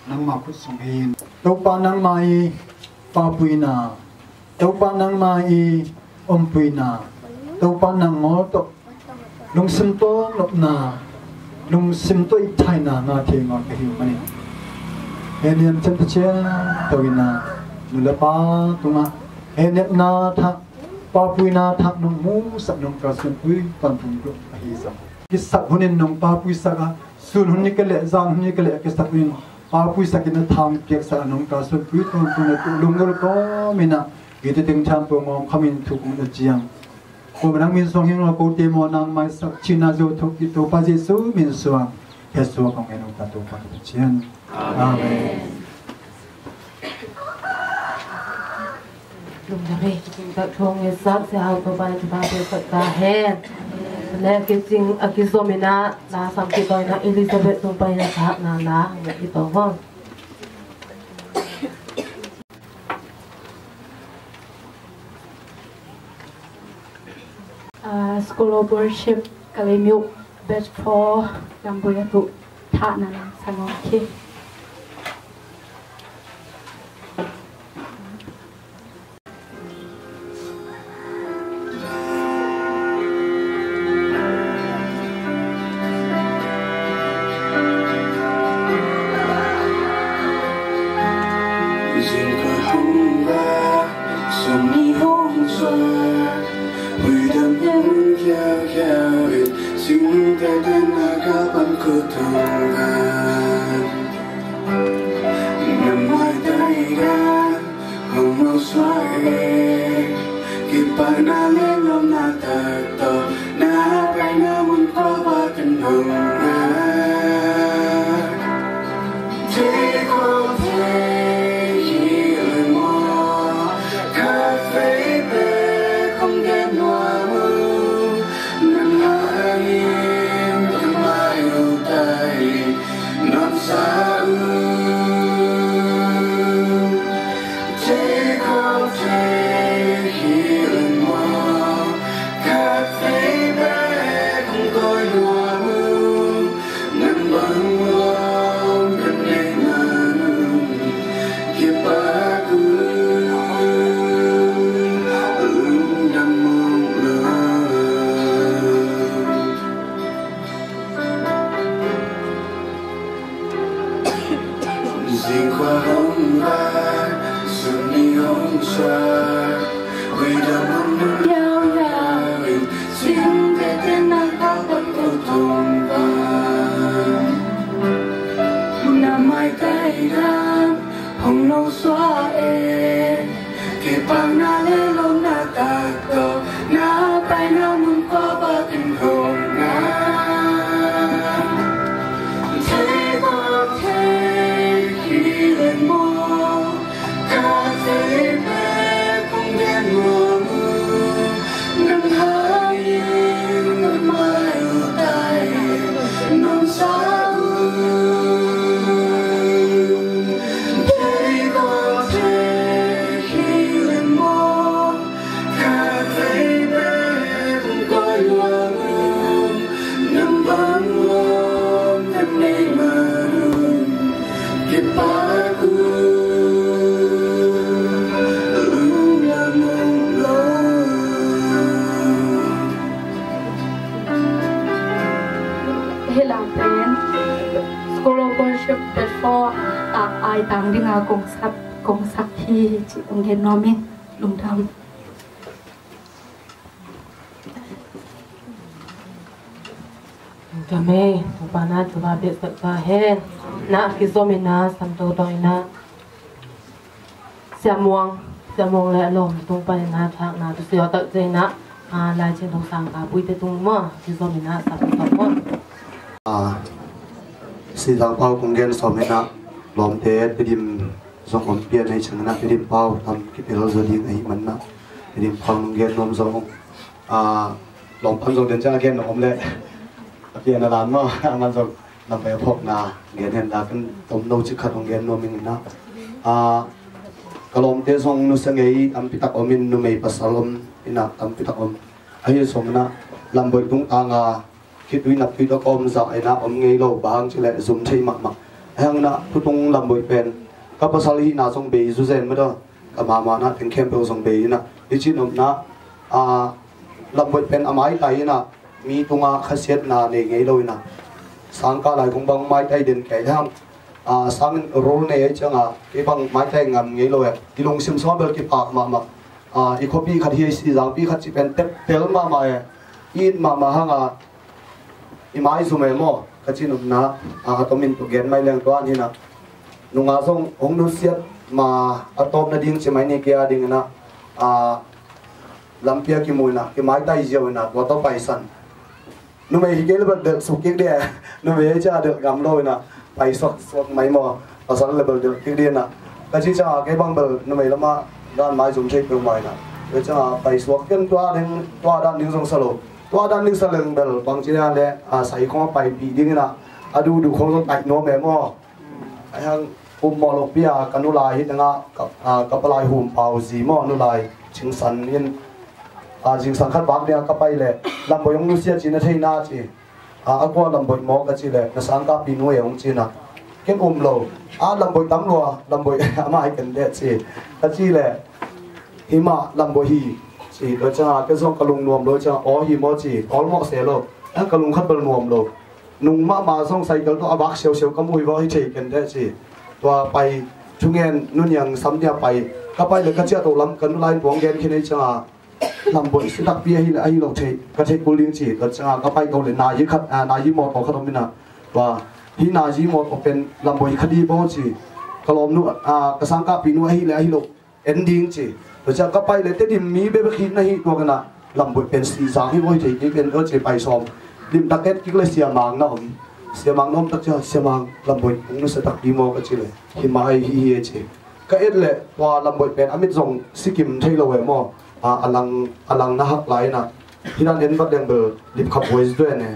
Nangma khut sung hi. Topa nangma i papuina, Topa nangma i ompuina, Topa nang ngawl tawh lungsim tawh nopna, lungsim tawh i thaina ngah thei ngawn ka hi uh manin. Heniam cem ta ciang tawh ina, nu le pa tungah heniamna thak, papuina thak nong musak nong kalsuanpui tawntung duh ahi zong. Kisak hunin nong papuisak a, sun hun ni ka leh, zan hun ni ka leh a kisak hunin papuisak in a thang piaksak a nong kalsuanpui tawntung a tuh lunggulh kawm ina, i ti teng thiangtho ngawng khamin thuk mun a ciang. Ko nang min suang hing lo ko te maw nang maisak cina zo thuk i Topa Jesu min suang. He suak kong en ta Topa ka Pathian. Amen. Lungdam ei, kicing tak thong e sak se hau Topa na Topa pe sak ta hen. Ne kicing a kizom ina na sam kitawina Elizabeth Topa ina sak na na nge i to hong. Ah, School of Worship, Kalaymyo, Batch four, Lamboya tu, thahna lang sangawng khi. Kipana le lom na tak to na pai na mun ko ba kan hong na. Ding khua hong vat, sun ni hong suak, hui dam hong nun yau yau in, sing te te na ka pat ko tung van. Na mai tai dam hong no sua e, kipakna le lawmna tak tawh na paina mun khua bak in hong na. Thei ko thei hi len maw, ka thei pen kong gen nuam uh. Nang hai in nang mai uh tai nong sa uh. Thei ko thei hi len maw, ka thei pen kong koi luang uh. Nang bang lawm ka nei man uh, kipak uh, lungdam uh lo. Hih lam pen School of Worship platform ah ai tang dinga kong sak, kong sak hi ci kong gen nuam ing. Lungdam. Lungdam e, Topa na thu va bia sak ta hen. Na kizom ina sam to to ina. Siamuang, Siamuang le a lawm tung pan ina thakna tu sio tak ce ina. A lai cing tong sang ka pui te tung ma kizom ina sam to ma. A si tang pau kong gen som ina lawm te te dim zong om pian ei chang na Tedim pau tam kipel zaw ding ahi man na Tedim pau nong gen nuam zong a lawm pan zong den ciang a gen nuam om le a pian a lan maw a man zong lampai a phawkna gen hen la kan tomno cik khat hong gen nuam ing ina a ka lawmte zong nusia ngei tampi tak om in numei pasal om ina tampi tak om ahi zong ina lamboih tung tanga khitui naptui tawh ka om zah ina om ngei lo bang cileh zum thei mahmah. Ahang ina thutung lamboih pen ka pasal hihna zong bei zuzen madaw ka mahmah na teng khempeuh zong bei ina i cin omna a lamboih pen a maitai ina mi tunga khasiatna nei ngei lo ina sangka lai kong bang maitai den kei hang a sangin rul nei ai cianga kei bang maitai ngam ngei lo e i lungsim sawm bel kipak mahmah a i khuapi khat hi a i si zangpi khat ci pen teptel mahmah e i it mahmah hanga i maizum e maw ka cin upna a ka tomin tuk gen mai leng tuan hina nunga zong hong nusiat ma a tawp nading ci mai ni kei a dingina a lampia kimuina kimaitai ziau ina tua tawh paisan numei hi kei le bel delh suk kik dia numei hi cia delh ngam lo ina pai suak suak mai maw pasal le bel delh kik dia ina ka ci cia kei bang bel numei lama dan maizum thei peuh mai ina kei cia pai suak ken tua ding tua dan ding zong sa lo tua dan ding sa leng bel bang ci dia le a sai khong a pai pi ding ina a duhduh khong zong taih nuam e maw. Aihang um mawh lopi a ka nulai hi tengah ka palai hum pau zi maw nulai cingsan in a zingsang khat bak nia ka pai leh lamboih hong nusia ci na theina ci a kua lamboih maw ka ci leh na sangkahpi nu e hong cina ken um lo a lamboih tam lua lamboih amah hi ken deh ci ka ci leh himah lamboih hi ci tua cianga ken zong ka lung nuam lo cianga aw hi maw ci awl mawh se lo a ka lung khat bel nuam lo. Nung mahmah zong cycle tawh a vak siausiau ka muh hi vaw hi thei ken teh ci. Tua pai thungen nuniang sam dia pai ka pai le ka ciah to lam ka nulai puang gen khin ei cianga lamboih si takpi ahi le ahi lo thei ka thei kul ding ci tua cianga ka pai to le nayi khat nayi mawtaw khat om ina tua hi nayi mawtaw pen lamboih khat hi baw ci. Ka lawmnu ka sangkahpinu ahi le ahi lo en ding ci. Tua ciang ka pai le Tedim mi bebek hi na hi tua kana lamboih pen si zang hi voi thei kei ken tua ci pai sawm. Limtak et kik le Siamang na om. Siamang na om tak ciang Siamang lamboih hong nusia takpi maw ka ci le hi mai hi hi e ci. Ka et le tua lamboih pen a mit zong sikim thei lo e maw. A lang a lang na hak lai ina hi dan en vat leng bel lipkhap voi zuai ne.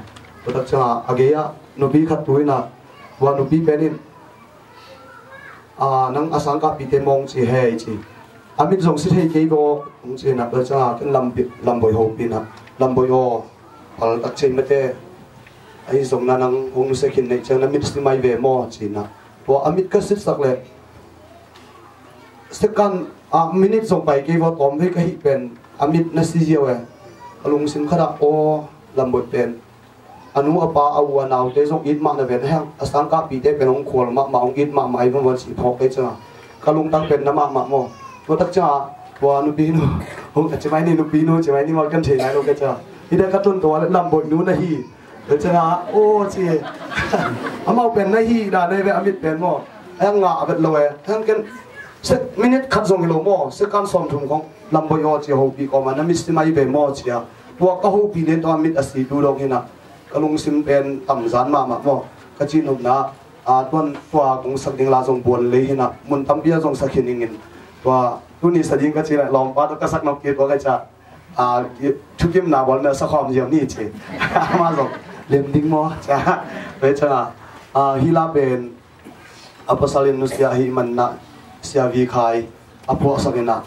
Tua tak ciang a gei ah nupi khat tu ina tua nupi pen in nang a sangkahpite mawng ci hei ci a mit zong si thei kei baw hong ci na tua cianga ken lamboih hopina lamboih aw pal tak cei mate ahi zong na nang hong nusia khin neih ciang na mit si mai ve maw ci na tua a mit ka sitsak le second a minute zong pai kei baw tawm vei ka hih pen a mit na si ziau e a lungsim khatah aw lamboih pen A nu a pa a u a naute zong it mah na ven hang, a sangkahpihte pen hong khual mahmah, hong it mahmah ahi vangvan cih phawk kei ciangah ka lungtang pen na mahmah maw. Tua tak ciangah tua nupi nu, hong a ci mai ni, nupi nu ci mai ni maw, kan thei nai lo kei ciangah, hi deh ka tun tua lamboih nu na hi. Kei ciangah aw ci, amau pen na hi dan ei ve, a mit pen maw. Hang ngah a vet lo e, hang ken sek minute khat zong hi lo maw, second sawmthum khong lamboih aw ci, hopih kawmah na mit si mai ve maw ci a. Tua ka hopih den tua mit a si tu dong hi na. Ka lungsim pen tamzan mahmah maw. Ka cihnopna, a, tuan tua kong sak ding la zong buan lei hi na, mun tampi ah zong sak hi ning in. Tua tuni sa ding ka cih leh lawmpa tawh ka sak nop kei tua ka ciah, a, thukimna bawl mel sa khawm ziau ni ci. Amah zong lem ding maw ci a. Tua hi ciangah, a, hih la pen a pasal in nusia ahih manin ah Sia Vi Khai a phuahsak in ah,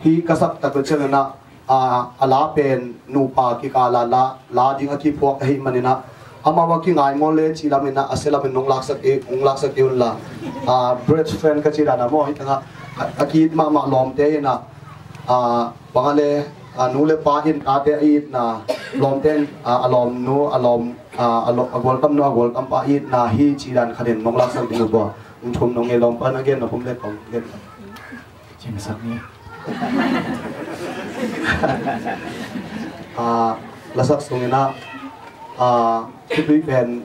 hih ka sak tak uh ciangin ah, a, a la pen nupa kikal ah la, la ding a kiphuak ahih manin ah, amau a kingai maw le cih lam in ah, a sia lam in nong laksak e, nong laksak e un la. A, best friend ka cih dan ah maw, hih tangah a, a ki-it mahmah lawmte in ah, a, bang a le, a, nu le pa in tate a itna, lawmte in, a, a lawmnu, a lawm, a, a lo-, a gualkamnu, a gualkampa itna hi cih dan khat in nong laksak ding uh tua. Nong thum nong ngei lawmpa na gen na pum le kong gen. Cingsak ni. A, lasak sungin ah, a, khitui pen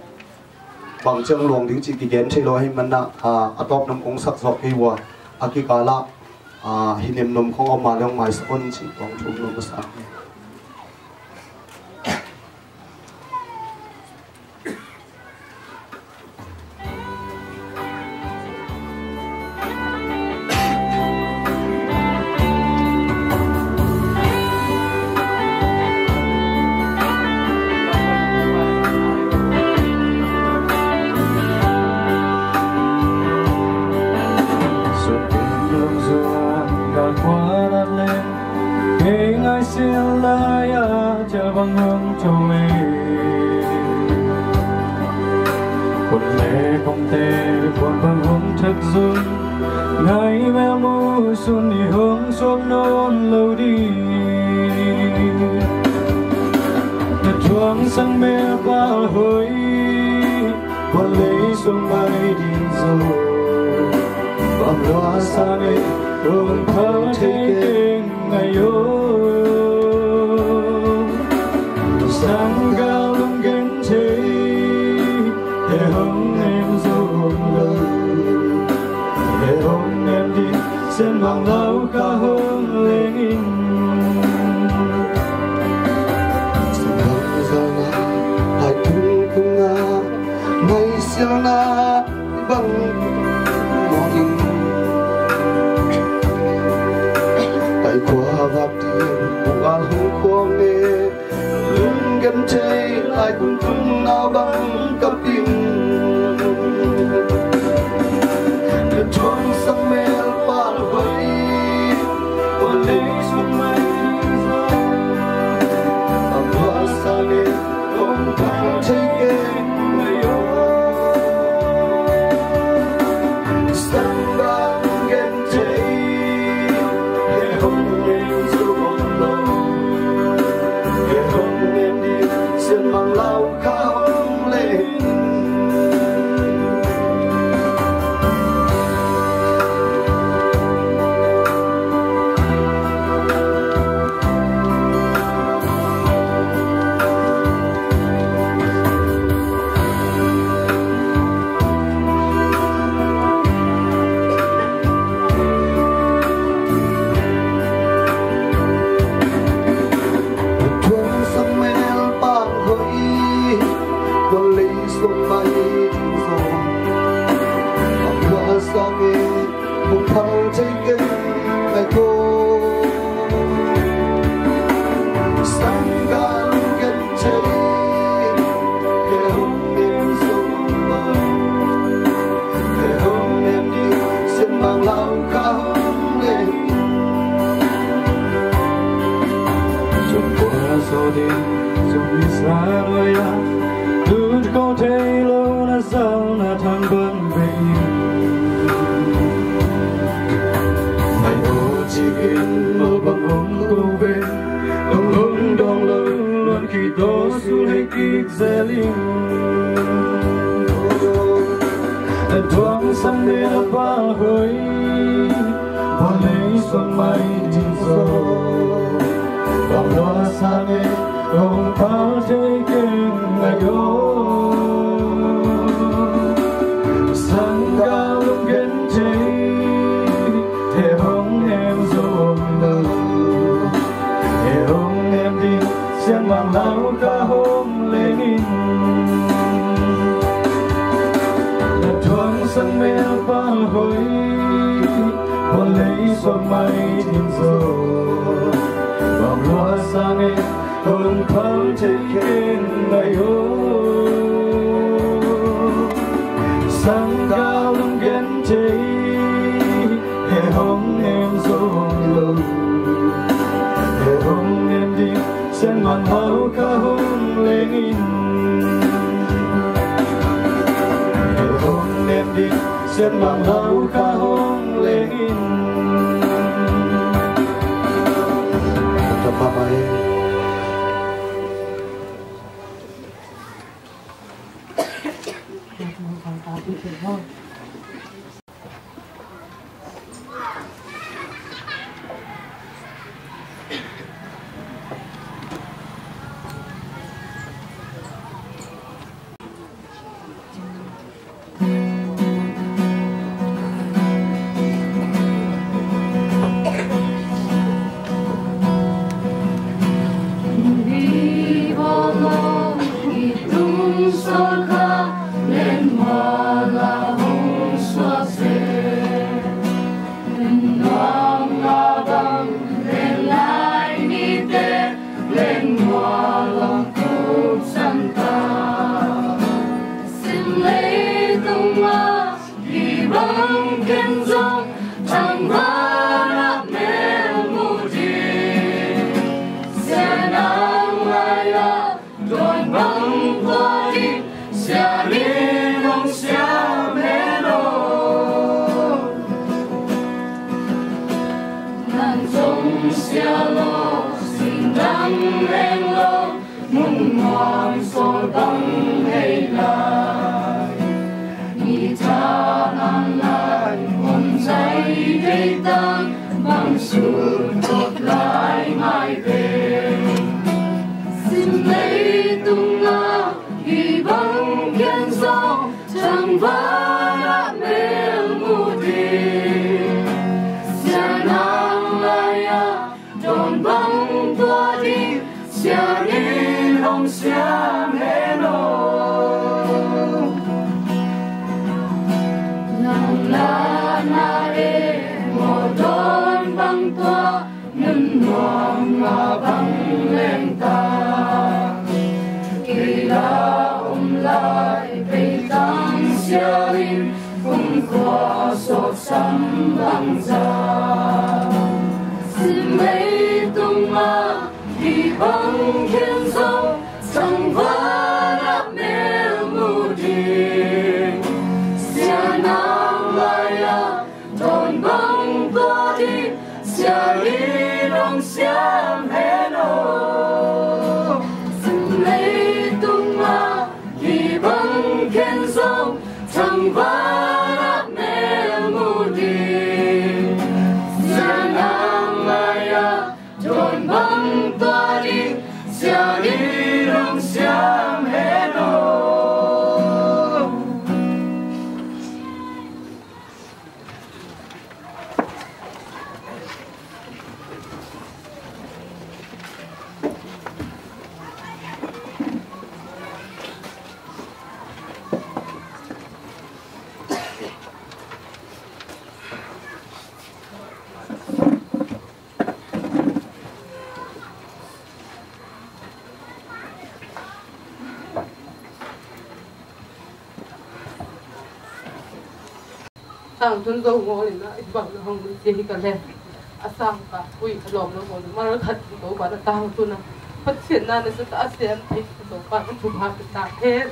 bang ciang luang ding cih kigen thei lo ahih manin ah, a, a tawp nam kong sak zawk kei uh a, a kikal ah, a, hi nemnom khong a om a le hong maisak un cih kong thum lo masak ni. Kei ngaihsiat lai-ah cial bang hong tho e. Khut le kongte puan bang hong thak zong, ngaih mel muhsun i hong suak nawn lo ding. Na thuang sang mel pal hoih, puan lei suang mai ding zaw. Bang lua sang e, hong phal thei keng ngai o. Sang gal hong gen thei, he hong nem zo hong lo. He hong nem ding, sen mang lau ka hong leng in. Sang gal hong zang a, hai tung tung a, ngaihsiatna bang mawh in. Pai khua vak ding, bual hong khua nge. Lunggen thei lai kun tung na bang ka ping. Ka thuang sang mel pal hoih, pal lei sung mai. A pal sang e, Zeling, a tuang sang ne a pa hoi, pa lei suak mai ding zo, pa lua sang e, hong pau thei keng ai o. Sangkah lunggen thei, he hong nem zo lo, he hong nem ding, Sian Mang Lau Kha hong leng in. Na thuang sang mel pa hoi, hua lei suak mai ding zo, bang lua sang e, hong pau thei keng ai o. Sangkah lunggen thei, he hong nem zo lo, he hong nem ding, Sian Mang Lau Kha hong leng in. He hong nem ding, Sian Mang Lau Kha hong leng in. Tapa mai. Sim leitung ah hih bang ken zong, thangvan ah mel mu ding. Sia nang lai-ah dawn bang tua ding, Sia in hong siam hen aw. Nang zong sia lo, sing dang leng lo, mun muang sawl bang hei lai. Ni tha an lai, hun zai dei tang, bang sut kop lai mai ve. Sim leitung ah hih bang ken zong, thangvan ah mel mu ding. Sia nang lai-ah dawn bang tua ding, Sia in hong siam hen aw. Nang la na e, maw dawn bang tua, mun nuam nga bang leng ta. Kei la om lai, bei tang Sia in, kumkhua sawt sam bang za. Sim leitung ah hih bang ken zong, thangvan ah mel mu ding. Sia nang lai-ah dawn bang tua ding, Sia in hong siam hen aw. Sim leitung ah hih bang ken zong, thangvan ah mel mu ding. Sia nang lai-ah dawn bang tua ding, Sia in hong siam hen aw. Tangtun Zo ngawl in ah i bang na hong nusia hi ka le. A sang ka ui a lawm lo ngawl in mal khat Topa na tangtun a, Pathian na na sa ta a sian thei Topa na thupha pe ta hen.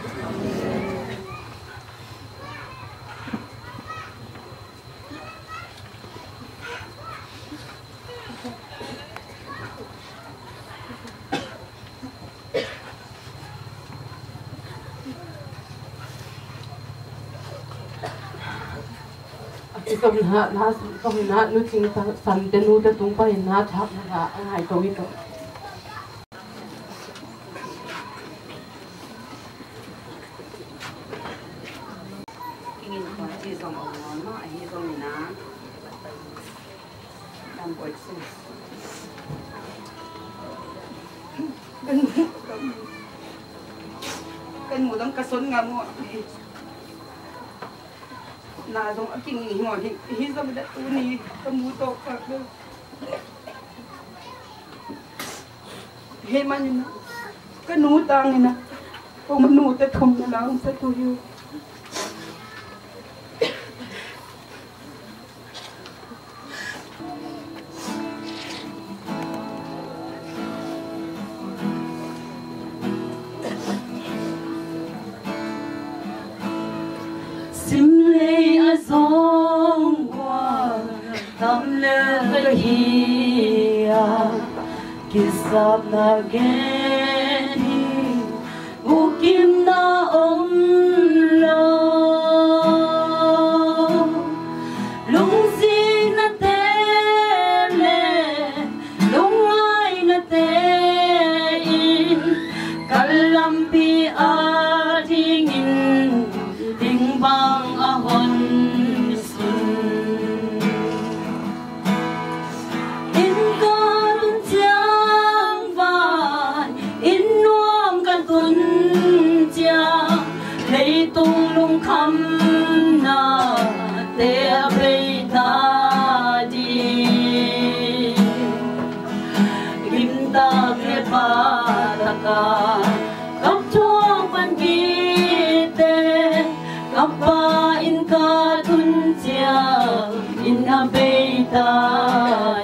Sawm na, na, sawm na, nu Cing San te nu te tung pai na thak na a ngai to i to. King in kong ci zong a ngon ma ahi zong na. Dam boy su. Kan mu dang ka son nga mu. Na zong a king i hong hi, hi zong da tu ni ka mu to ka. He man ina ka nu tang ina. Kong nu te thum na lang sa tu yu. Simlei a zong gual tam le ka hi a, kisapna gen hi. Ukimna om lo, lungzinna te le lungngaina te in ka lampi a dingin ding bang a hon sun. Inn ka tun ciang van, inn nuam ka tun ciang, leitung lungkhamna te a bei ta ding. Gimtak le pahtak a ka thuak pan kite, ka Pa inn ka tun ciang, inn a bei ta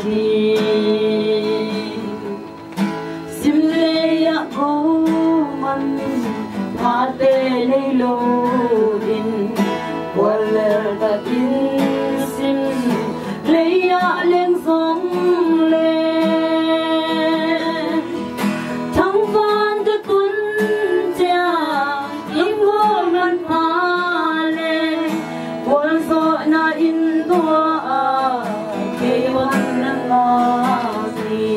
ding. Simlei ah ko man phate nei lo in, kual lel takin simlei ah leng zong le, thangvan ka tun ciang, inn gual man pha le, gualzawhna in tua a kei wan na ngak hi.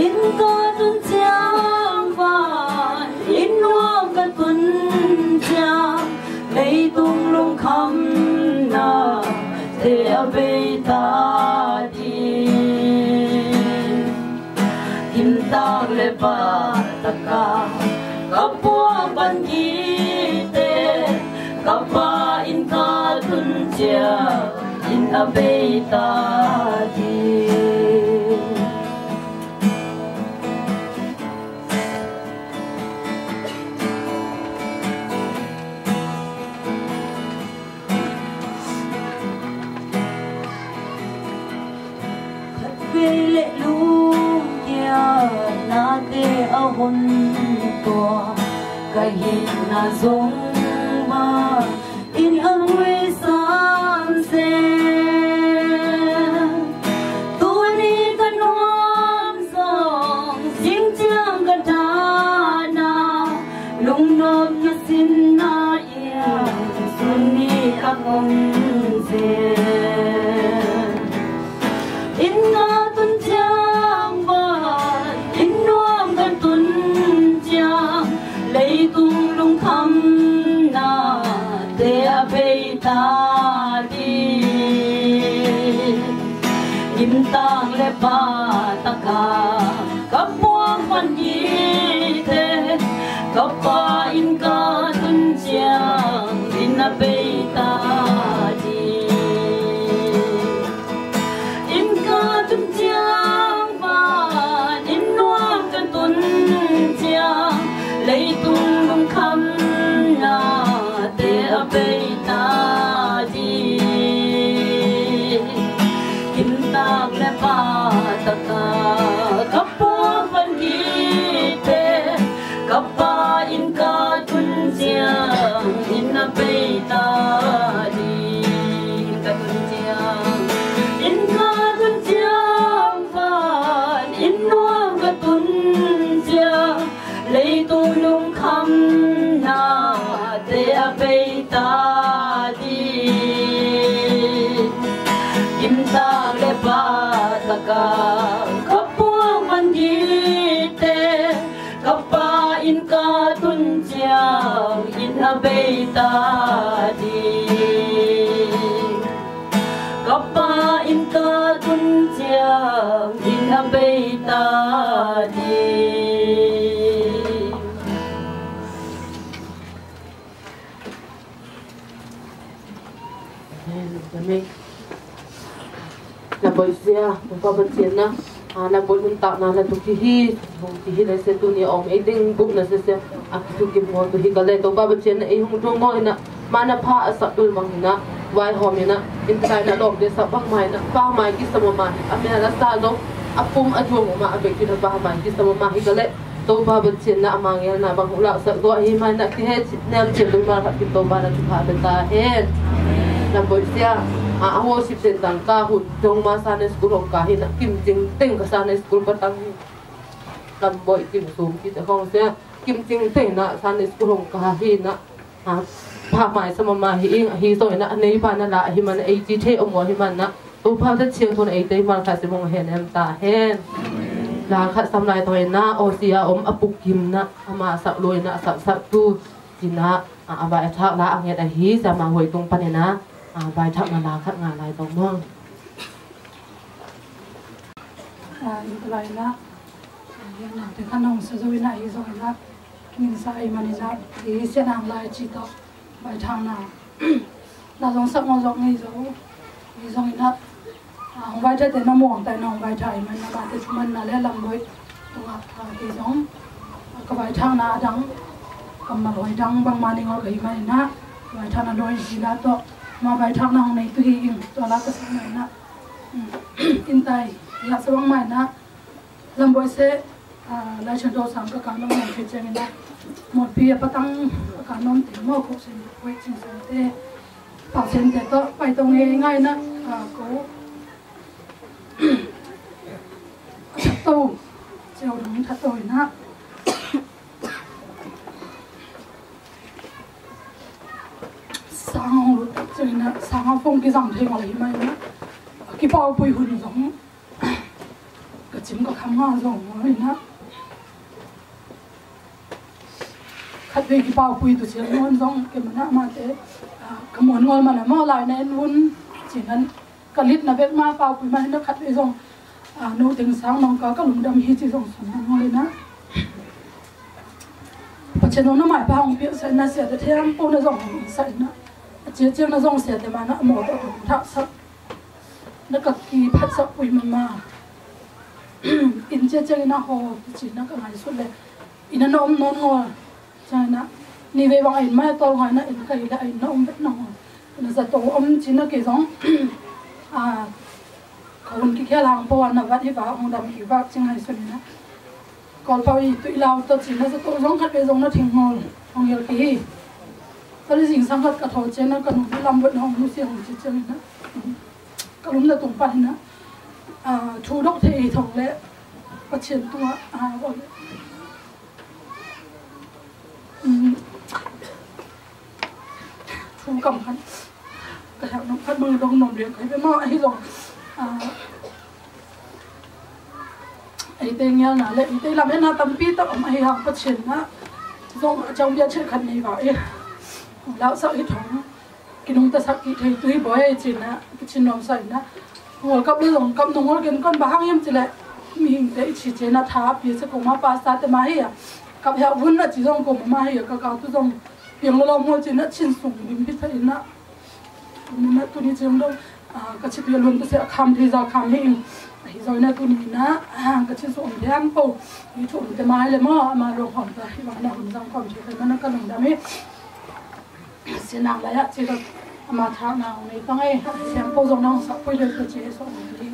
Inn ka tun ciang van, inn nuam ka tun ciang, leitung lungkhamna te a bei ta ding. Gimtak le pahtak a ka puak pan kite, ka Pa inn ka tun ciang, inn a bei ta ding. Khatvei le lungkiatna te a hon tua, ka hihna zong ma in a muisam se. Tuni ka nuam zong, zing ciang ka dahna, lungnop ka sinna in, sun nih ka kong zen. Inn ka tun ciang van, inn nuam ka tun ciang, leitung lungkhamna te a bei ta ding. Gimtak le pahtak a ka puak pan kite, ka Pa inn ka tun ciang, inn a bei ta ding. Inn ka tun ciang van, inn nuam ka tun ciang, leitung lungkhamna te a bei ta ding. Gimtak le pahtak a ka puak pan kite, ka Pa inn ka tun ciang, inn a bei ta ding. Inn ka tun ciang, inn ka tun ciang van, inn nuam ka tun ciang, leitung lungkham Tun ciangin a bei ta ding. Ka pa inn ka tun ciangin a bei ta ding. Amen. Amen. Lamboih sia, Topa Pasian na, a, lamboih nuntakna na tuk hi hi, hong ci hi le sia tuni a om ei ding buk na sia sia, a, kitu kim ngaw tu hi ka le Topa Pasian na ei hong tu ngaw hi na, ma na pha a sak dul mang hi na, vai hawm hi na, in tai na lawm de sak bang mai na, pa mai kisam a mai, a mel a sa zong, a pum a duang a ma a bek hi na pa mai kisam a mai hi ka le, Topa Pasian na a mangel na bang hong laksak zaw ahih man na kihe nem cil dui mal khat kim Topa na thupha pia ta hen. Lamboih sia, a, a worship center ka hun dong ma Sunday school hong ka hi na kim cing teng ka Sunday school ka tang hi. Lamboih kim sum kit a khong sia kim cing teng na Sunday school hong ka hi na. A, pha mai sa mama hi ing, ahi zongin a nei pa na la ahi man a ei ci thei om uh ahi man na Topa Pasian thun eite mal kha si mong hen em ta hen. La khat sam lai tawh in na, O C a om a puk kim na, ama sak lui na, sak sak tu ci na, a, a vai a thak la a nget ahi, sa ma huai tung pan in na, a, vai thak na la khat nga lai tawh mong. A, in ta lai na, a, yan na te khan hong sa zo in na, ahi zongin na, Min sa i man in ah, i sian hang lai ci tawh vaithakna na zong sak ngawn zong ngei zo. I zong in ah, ah, hong vaithak te na muang tai na hong vaithak i man na mate thuman na le lam boi tungah, ah, i zong ka vaithakna a dang kammal hoi dang bangma ning aw ka hi man in ah vaithakna dawi in ci la tawh ma vaithakna hong nei tu hi in tua la ka sak na in ah, in tai i hak sa bangma in ah Lam boi se, ah, Lai Siangtho sang ka kan om nang thei ciangin ah, mawtpi a patang ka kan om te maw, khuk sen, wei cing sen te, pau sen te tawh pai tong ngei ngai na, ah, ko a that to, ciau dong that to in ah. Sang hong lut tak ciangin ah, sang a phong kizang thei ngal hi mai na, a kipaupui hun zong Ka cim ka kham nga zong ngawl in ah. Khat vei kipaupui tu sial ngawn zong ke man ah mate, ah, ka muan ngawl man ah maw lai na en vun cin an ka lit na bek ma paupui man in ah khat vei zong, ah, no teng sang nong ka ka lungdam hi ci zong sun na ngawl in ah. Pathian zong na maipa hong piak sa in ah sia te thiam po na zong hong sa in ah. A cia ciang na zong sia te man ah a mawtaw hong thak sak. Na ka kiphatsak pui mama. In cia ciangin a haw ci na ka ngaihsut le inn a na om nawn ngawl. Ciangin a ni vei bang a inn mai a tawl ngai na inn ka hi le a inn na om vet na ngawl. Na zato om ci na kei zong. A, ka hun kikhial hang po a na vat hi va hong dam hi va ci ngaihsut in a. Kawlpau i tuih lau tawh ci na zato zong khat vei zong na thing ngawl hong hial kei hi. Tali zingsang khat ka thaw ciang na ka nu lam vet na hong nusia hong ci ciangin a. Ka lum na tung pan in ah, ah, thu dok thei thong le Pathian tungah, ah, um, thu kam khat ka hek nop khat bang dong nom lian kai ve maw ahi zong, ah, eite ngialna le eite lam enna tampi tak om ahi hang Pathian na zong a cang bia chet khat nei va e. Lausak hi thong. Kinungtasak kik thei tu hi bawi ei cin ah, kicin nuam sa in ah. World Cup le zong kap nung hol gen kon ba hang hiam ci le mihingte i ci cin ah tha a pia sia koma pasta te ma hi a. Kap hiah vun a ci zong koma ma hi a ka kau tu zong piang lo lo hol cin ah cin sung lim pi thei in ah. Tuni na tuni ciang dong, ah, ka ci pia luan tu sia kham thei za kham hi in. Ahi zong in ah tuni in ah, ah, ka cin sung om thei ang po. I thu om te ma hi le maw, ama luang hom ta hi bang na hun zang khom thei ka man ah ka lungdam hi. Sinang lai ah ci lo, ama thak na hong nei pang ei, siang po zong na hong sak pui doi ko ci ei sawh hong nei.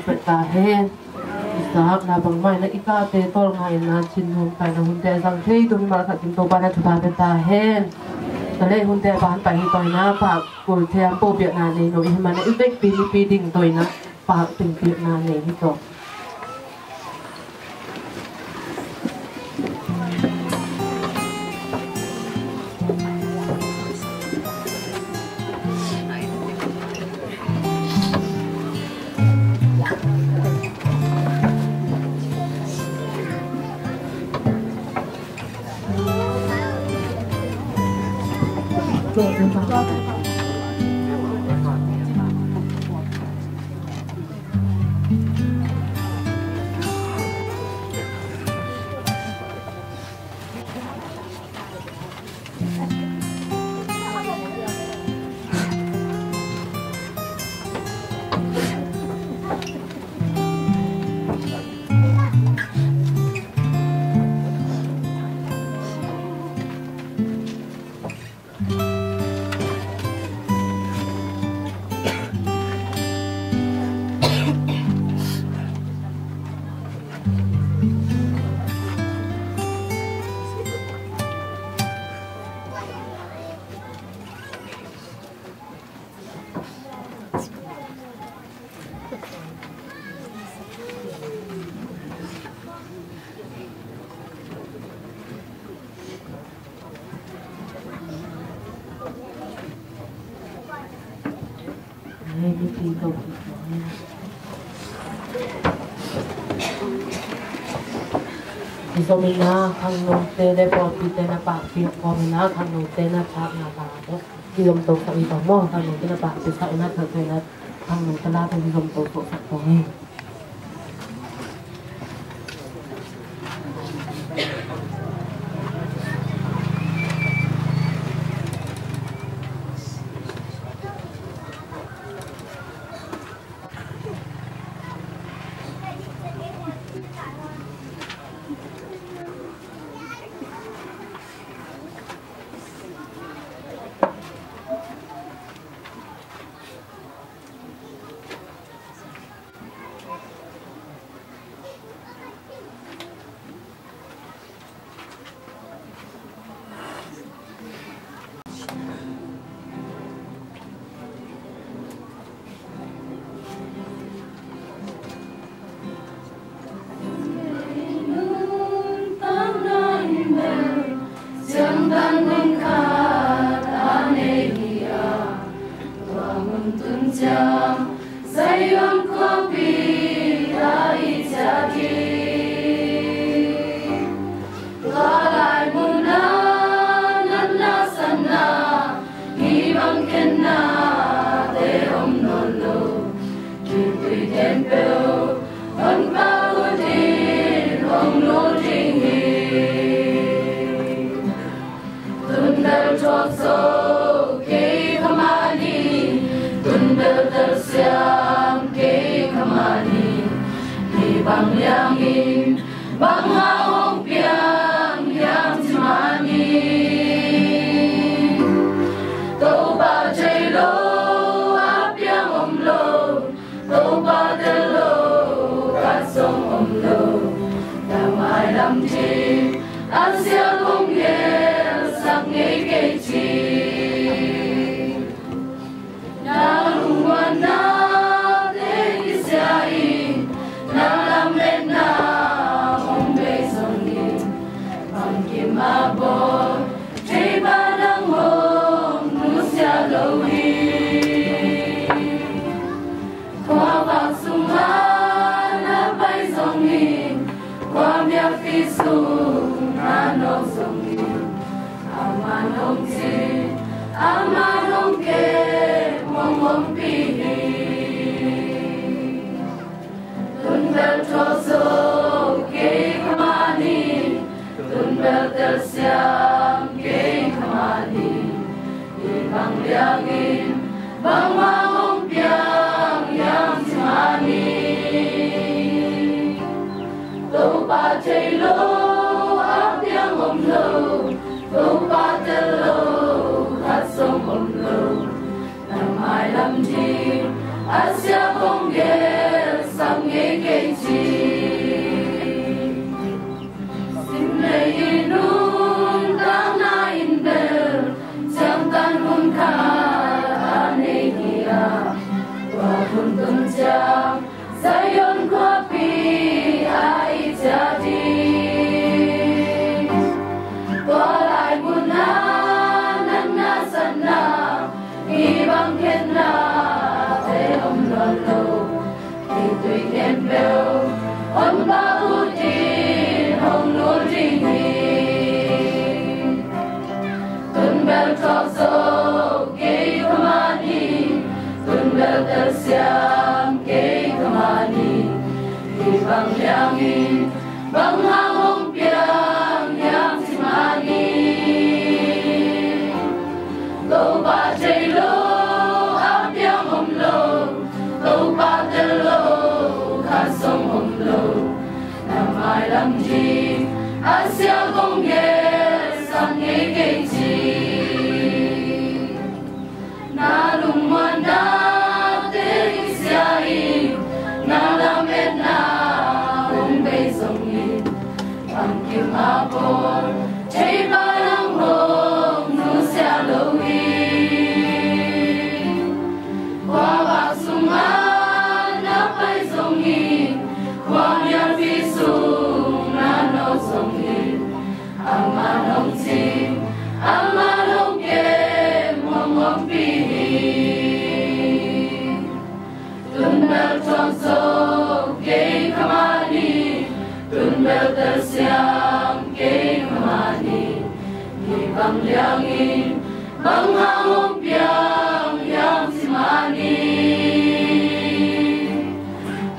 Pet ta hen. Isaac na bangmah in a i kate tawlnga in a cin hun paina hunte a zang thei tung mimal khat in Topa na thupha pia ta hen. Na lei hunte a ban pai hi tawh in a pak kul thiam po piakna nei no i hi man a i vekpi nipi ding tawh in a pak ting piakna nei hi tawh. Zomina khangnote le pawlpite na pahpih kawmina khangnote na thakna la. Kizom to sa i tawh maw, khangnote na pahpih sa una thakna khangnote la to kizom to sa tawh ni. Zion khuapi ah i ciah ding. Tua lai munah natna sanna, mi bang khennate om nawn lo. Kipui khempeuh Honpa ut in hong lut ding hi. Tunbel thuak zo kei kha mah ni, tunbel telsiam kei kha mah ni, hih bang liangin bang hang hong piang hiam ci mah ni. Topa thei lo a piang om lo, Topa tel lo khat zong om lo. Na mailam ding a sia kong gelsak ngei kei ci. Na lungmuannate kisia in, na lametna hong bei zongin, bangkim a bawl thei pa nang hong nusia lo hi. Khuavak sungah na pai zongin, khuamialpi sung na nawk zongin, a man hong cin, a man hong kem, hong ompih hi. Tunbel thuak zo kei kha mah ni, tunbel telsiam kei kha mah ni, hih bang liangin bangmah hong piang hiam ci mah ni. Topa thei lo a piang om lo, Topa tel lo khat zong om lo. Na mailam ding a sia Zion khuapi ah i ciah ding. Tua lai munah na nasepna, hih bang khenna te om nawn lo. Hih tui khempeuh hong pau uh in hong lul ding hi. Tun bel thuak zo kei ka man hi, tun bel telsiam kei ka man hi. Hih bang liangin bang hang hong piang hiam ci mah ni. Topa thei lo a piang om lo, Topa tel lo khat zong om lo. Na mailam ding a sia kong gelsak ngei kei ci. Na lungmuanna te kisia in, na lametna hong bei zongin, bangkim a pawl thei pa nang hong nusia lo hi. Khuavak sungah na pai zongin, khuamialpi sung na nawk zongin, amah hong cing, amah hong kem, hong ompih hi. Tun bel thuak zo kei ka man hi, tun bel telsiam kei ka man hi. Hih bang liangin bang hang hong piang hiam ci mah ni.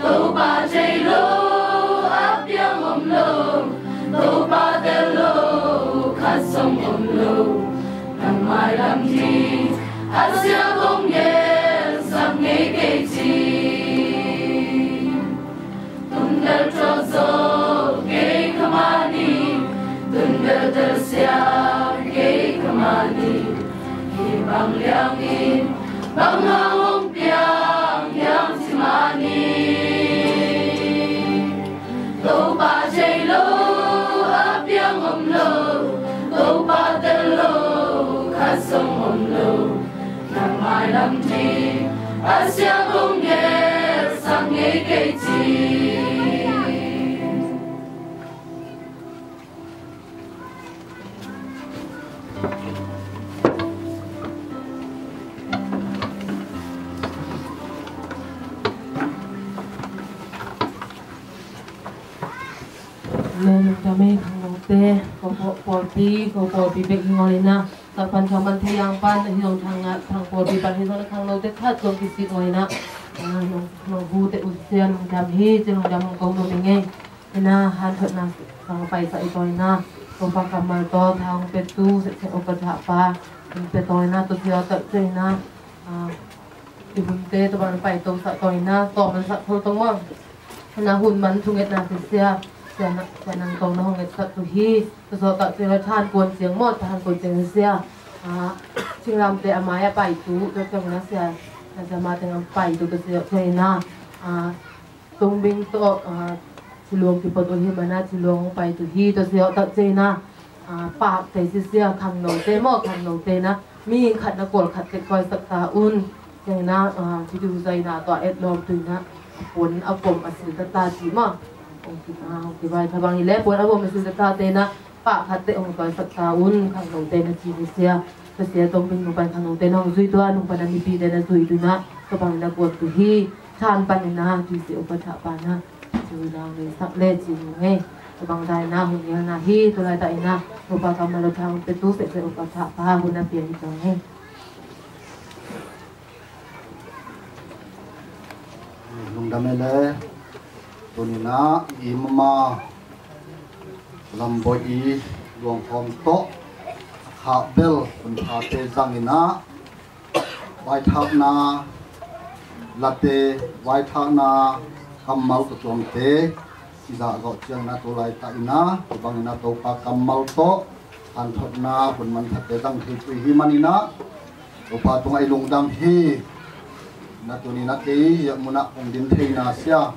Topa thei lo a piang om lo, Topa tel lo khat zong om lo. Na mailam ding a sia kong gelsak ngei kei ci. Tun bel thuak zo kei ka man hi, tun bel telsiam kei ka man hi. Hih bang liangin bang hang hong piang hiam ci mah ni. Topa thei lo a piang om lo, Topa tel lo khat zong om lo. Na mailam ding a sia kong gelsak ngei kei ci. Amen. Lungdam ei khangnote, ko pawlpi, ko pawlpi bek hi ngawh inah. Tua pan thang man thei yang pan, hi zong thang, thang pawlpi pan hi zong khangnote khat zong kisik ngawh inah. Ah, nong, nong bu te uh sia lungdam hi, sia lungdam hong ko nuam ing ei. Inah, hanthotna sang paisak i tawi inah. Topa kammal tawh, tha hong petu, sehseh upa thah pa, hong pe tawi inah, tua sia tak cia inah. Ah, i hunte, tua bang paito sak tawi inah, tawm man sak tho tong maw. Inah hun man thungetna sia, sia na, sia nang tawh na hong ngetsak tu hi. Tua zawh tak cia inah than kuan ciang maw, than kuan ciang sia. Ah, Thinglamte a mai a paitu, tua ciang inah sia, na sia ma teng a paitu tua sia, sia inah. Ah, Tongbing tawh, ah, Ciluang kipot uh hi manah, Ciluang hong paitu hi, tua sia tak cia inah. Ah, pakte sisia, khangnote maw, khangnote inah. Mi khat na kual khat tek koi sak ta un. Cia inah, ah, video zaina tawh a etlawm tu inah. A puan a pom a sil ta ta ci maw. Hong ki, ah, hong kivai tha bang hi le, puan a pom a sil ta ta te inah. Pah khat teh hong tuaisak ta un, khangnote na ci hi sia. Tua sia Tongbing nung pan khangnote na hong zui tua, nung pan a mipite na zui tu inah, tua bang inah kuan tu hi. Than pan inah, tua sia upa thah pa inah. Zui dang le sak le ci hi ngei. Tua bang dai inah, hong nial na hi, tua lai ta inah. Upa kammal lo thang pe tu, sehseh upa thah pa, hun a pia hi tua ngei. Lungdam ei le, tuni inah i mama Lambawi i luangkhawm tawh a khah bel hun thate zang inah vaithakna late, vaithakna kammal ka tuangte i zah zawh ciang inah tu lai ta inah, tu bang inah Topa kammal tawh hanthotna hun manthate zang thei pui hi man inah, Topa tungah i lungdam hi. Na tuni inah kei hiah munah hong din theina sia.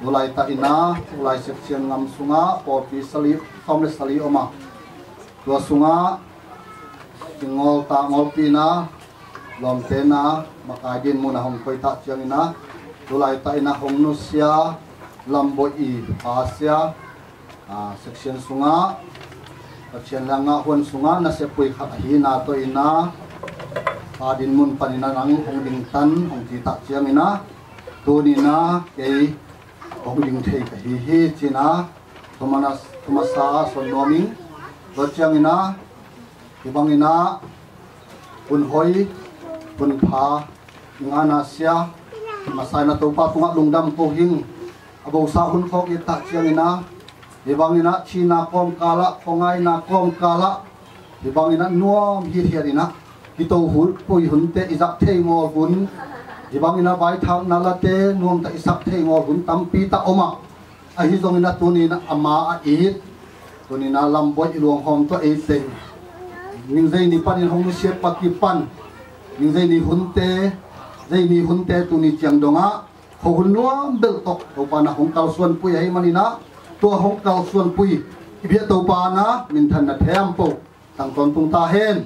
Tu lai ta inah, tu lai sep sian ngam sungah pawlpi sali, sawm le sali om a. Tua sungah singawl ta ngawlpi inah, lawmte inah, makai din munah hong koi ta ciang inah, Tulai ta ina hong nusia Lamboih i pa sia, a, section sungah Pathian le a ngah huan sungah nasiapui khat ahi na tawh ina, a dinmun pan ina nang hong dingtan hong ci tak ciang ina, tuni ina kei hong ding thei ka hi hi ci ina, Thomas, Thomas a son nuam ing. Tua ciang ina, hi bang ina hun hoi, hun pha, ing ana sia, masa ina Topa tungah lungdam ko hing. A bosa hun khawk i tak ciang ina, hi bang ina thina kawmkal ah, khuangaina kawmkal ah, hi bang ina nuam hithiat ina kito hun, pui hunte i zak thei ngawl hun, hi bang ina vaithakna late nuamta i sak thei ngawl hun tampi ta om ah, ahi zong ina tuni ina ama a it, tuni ina Lamboih i luanghawm tawh ei teng, ningzei ni panin hong nusiat pa kipan, ningzei ni hunte, zei ni hunte tuni ciang dongah kho hun nuam belh tawh Topa na hong kalsuanpui ahi man ina, tua hong kalsuanpui i biak Topa na minthanna thempo tang tawntung ta hen.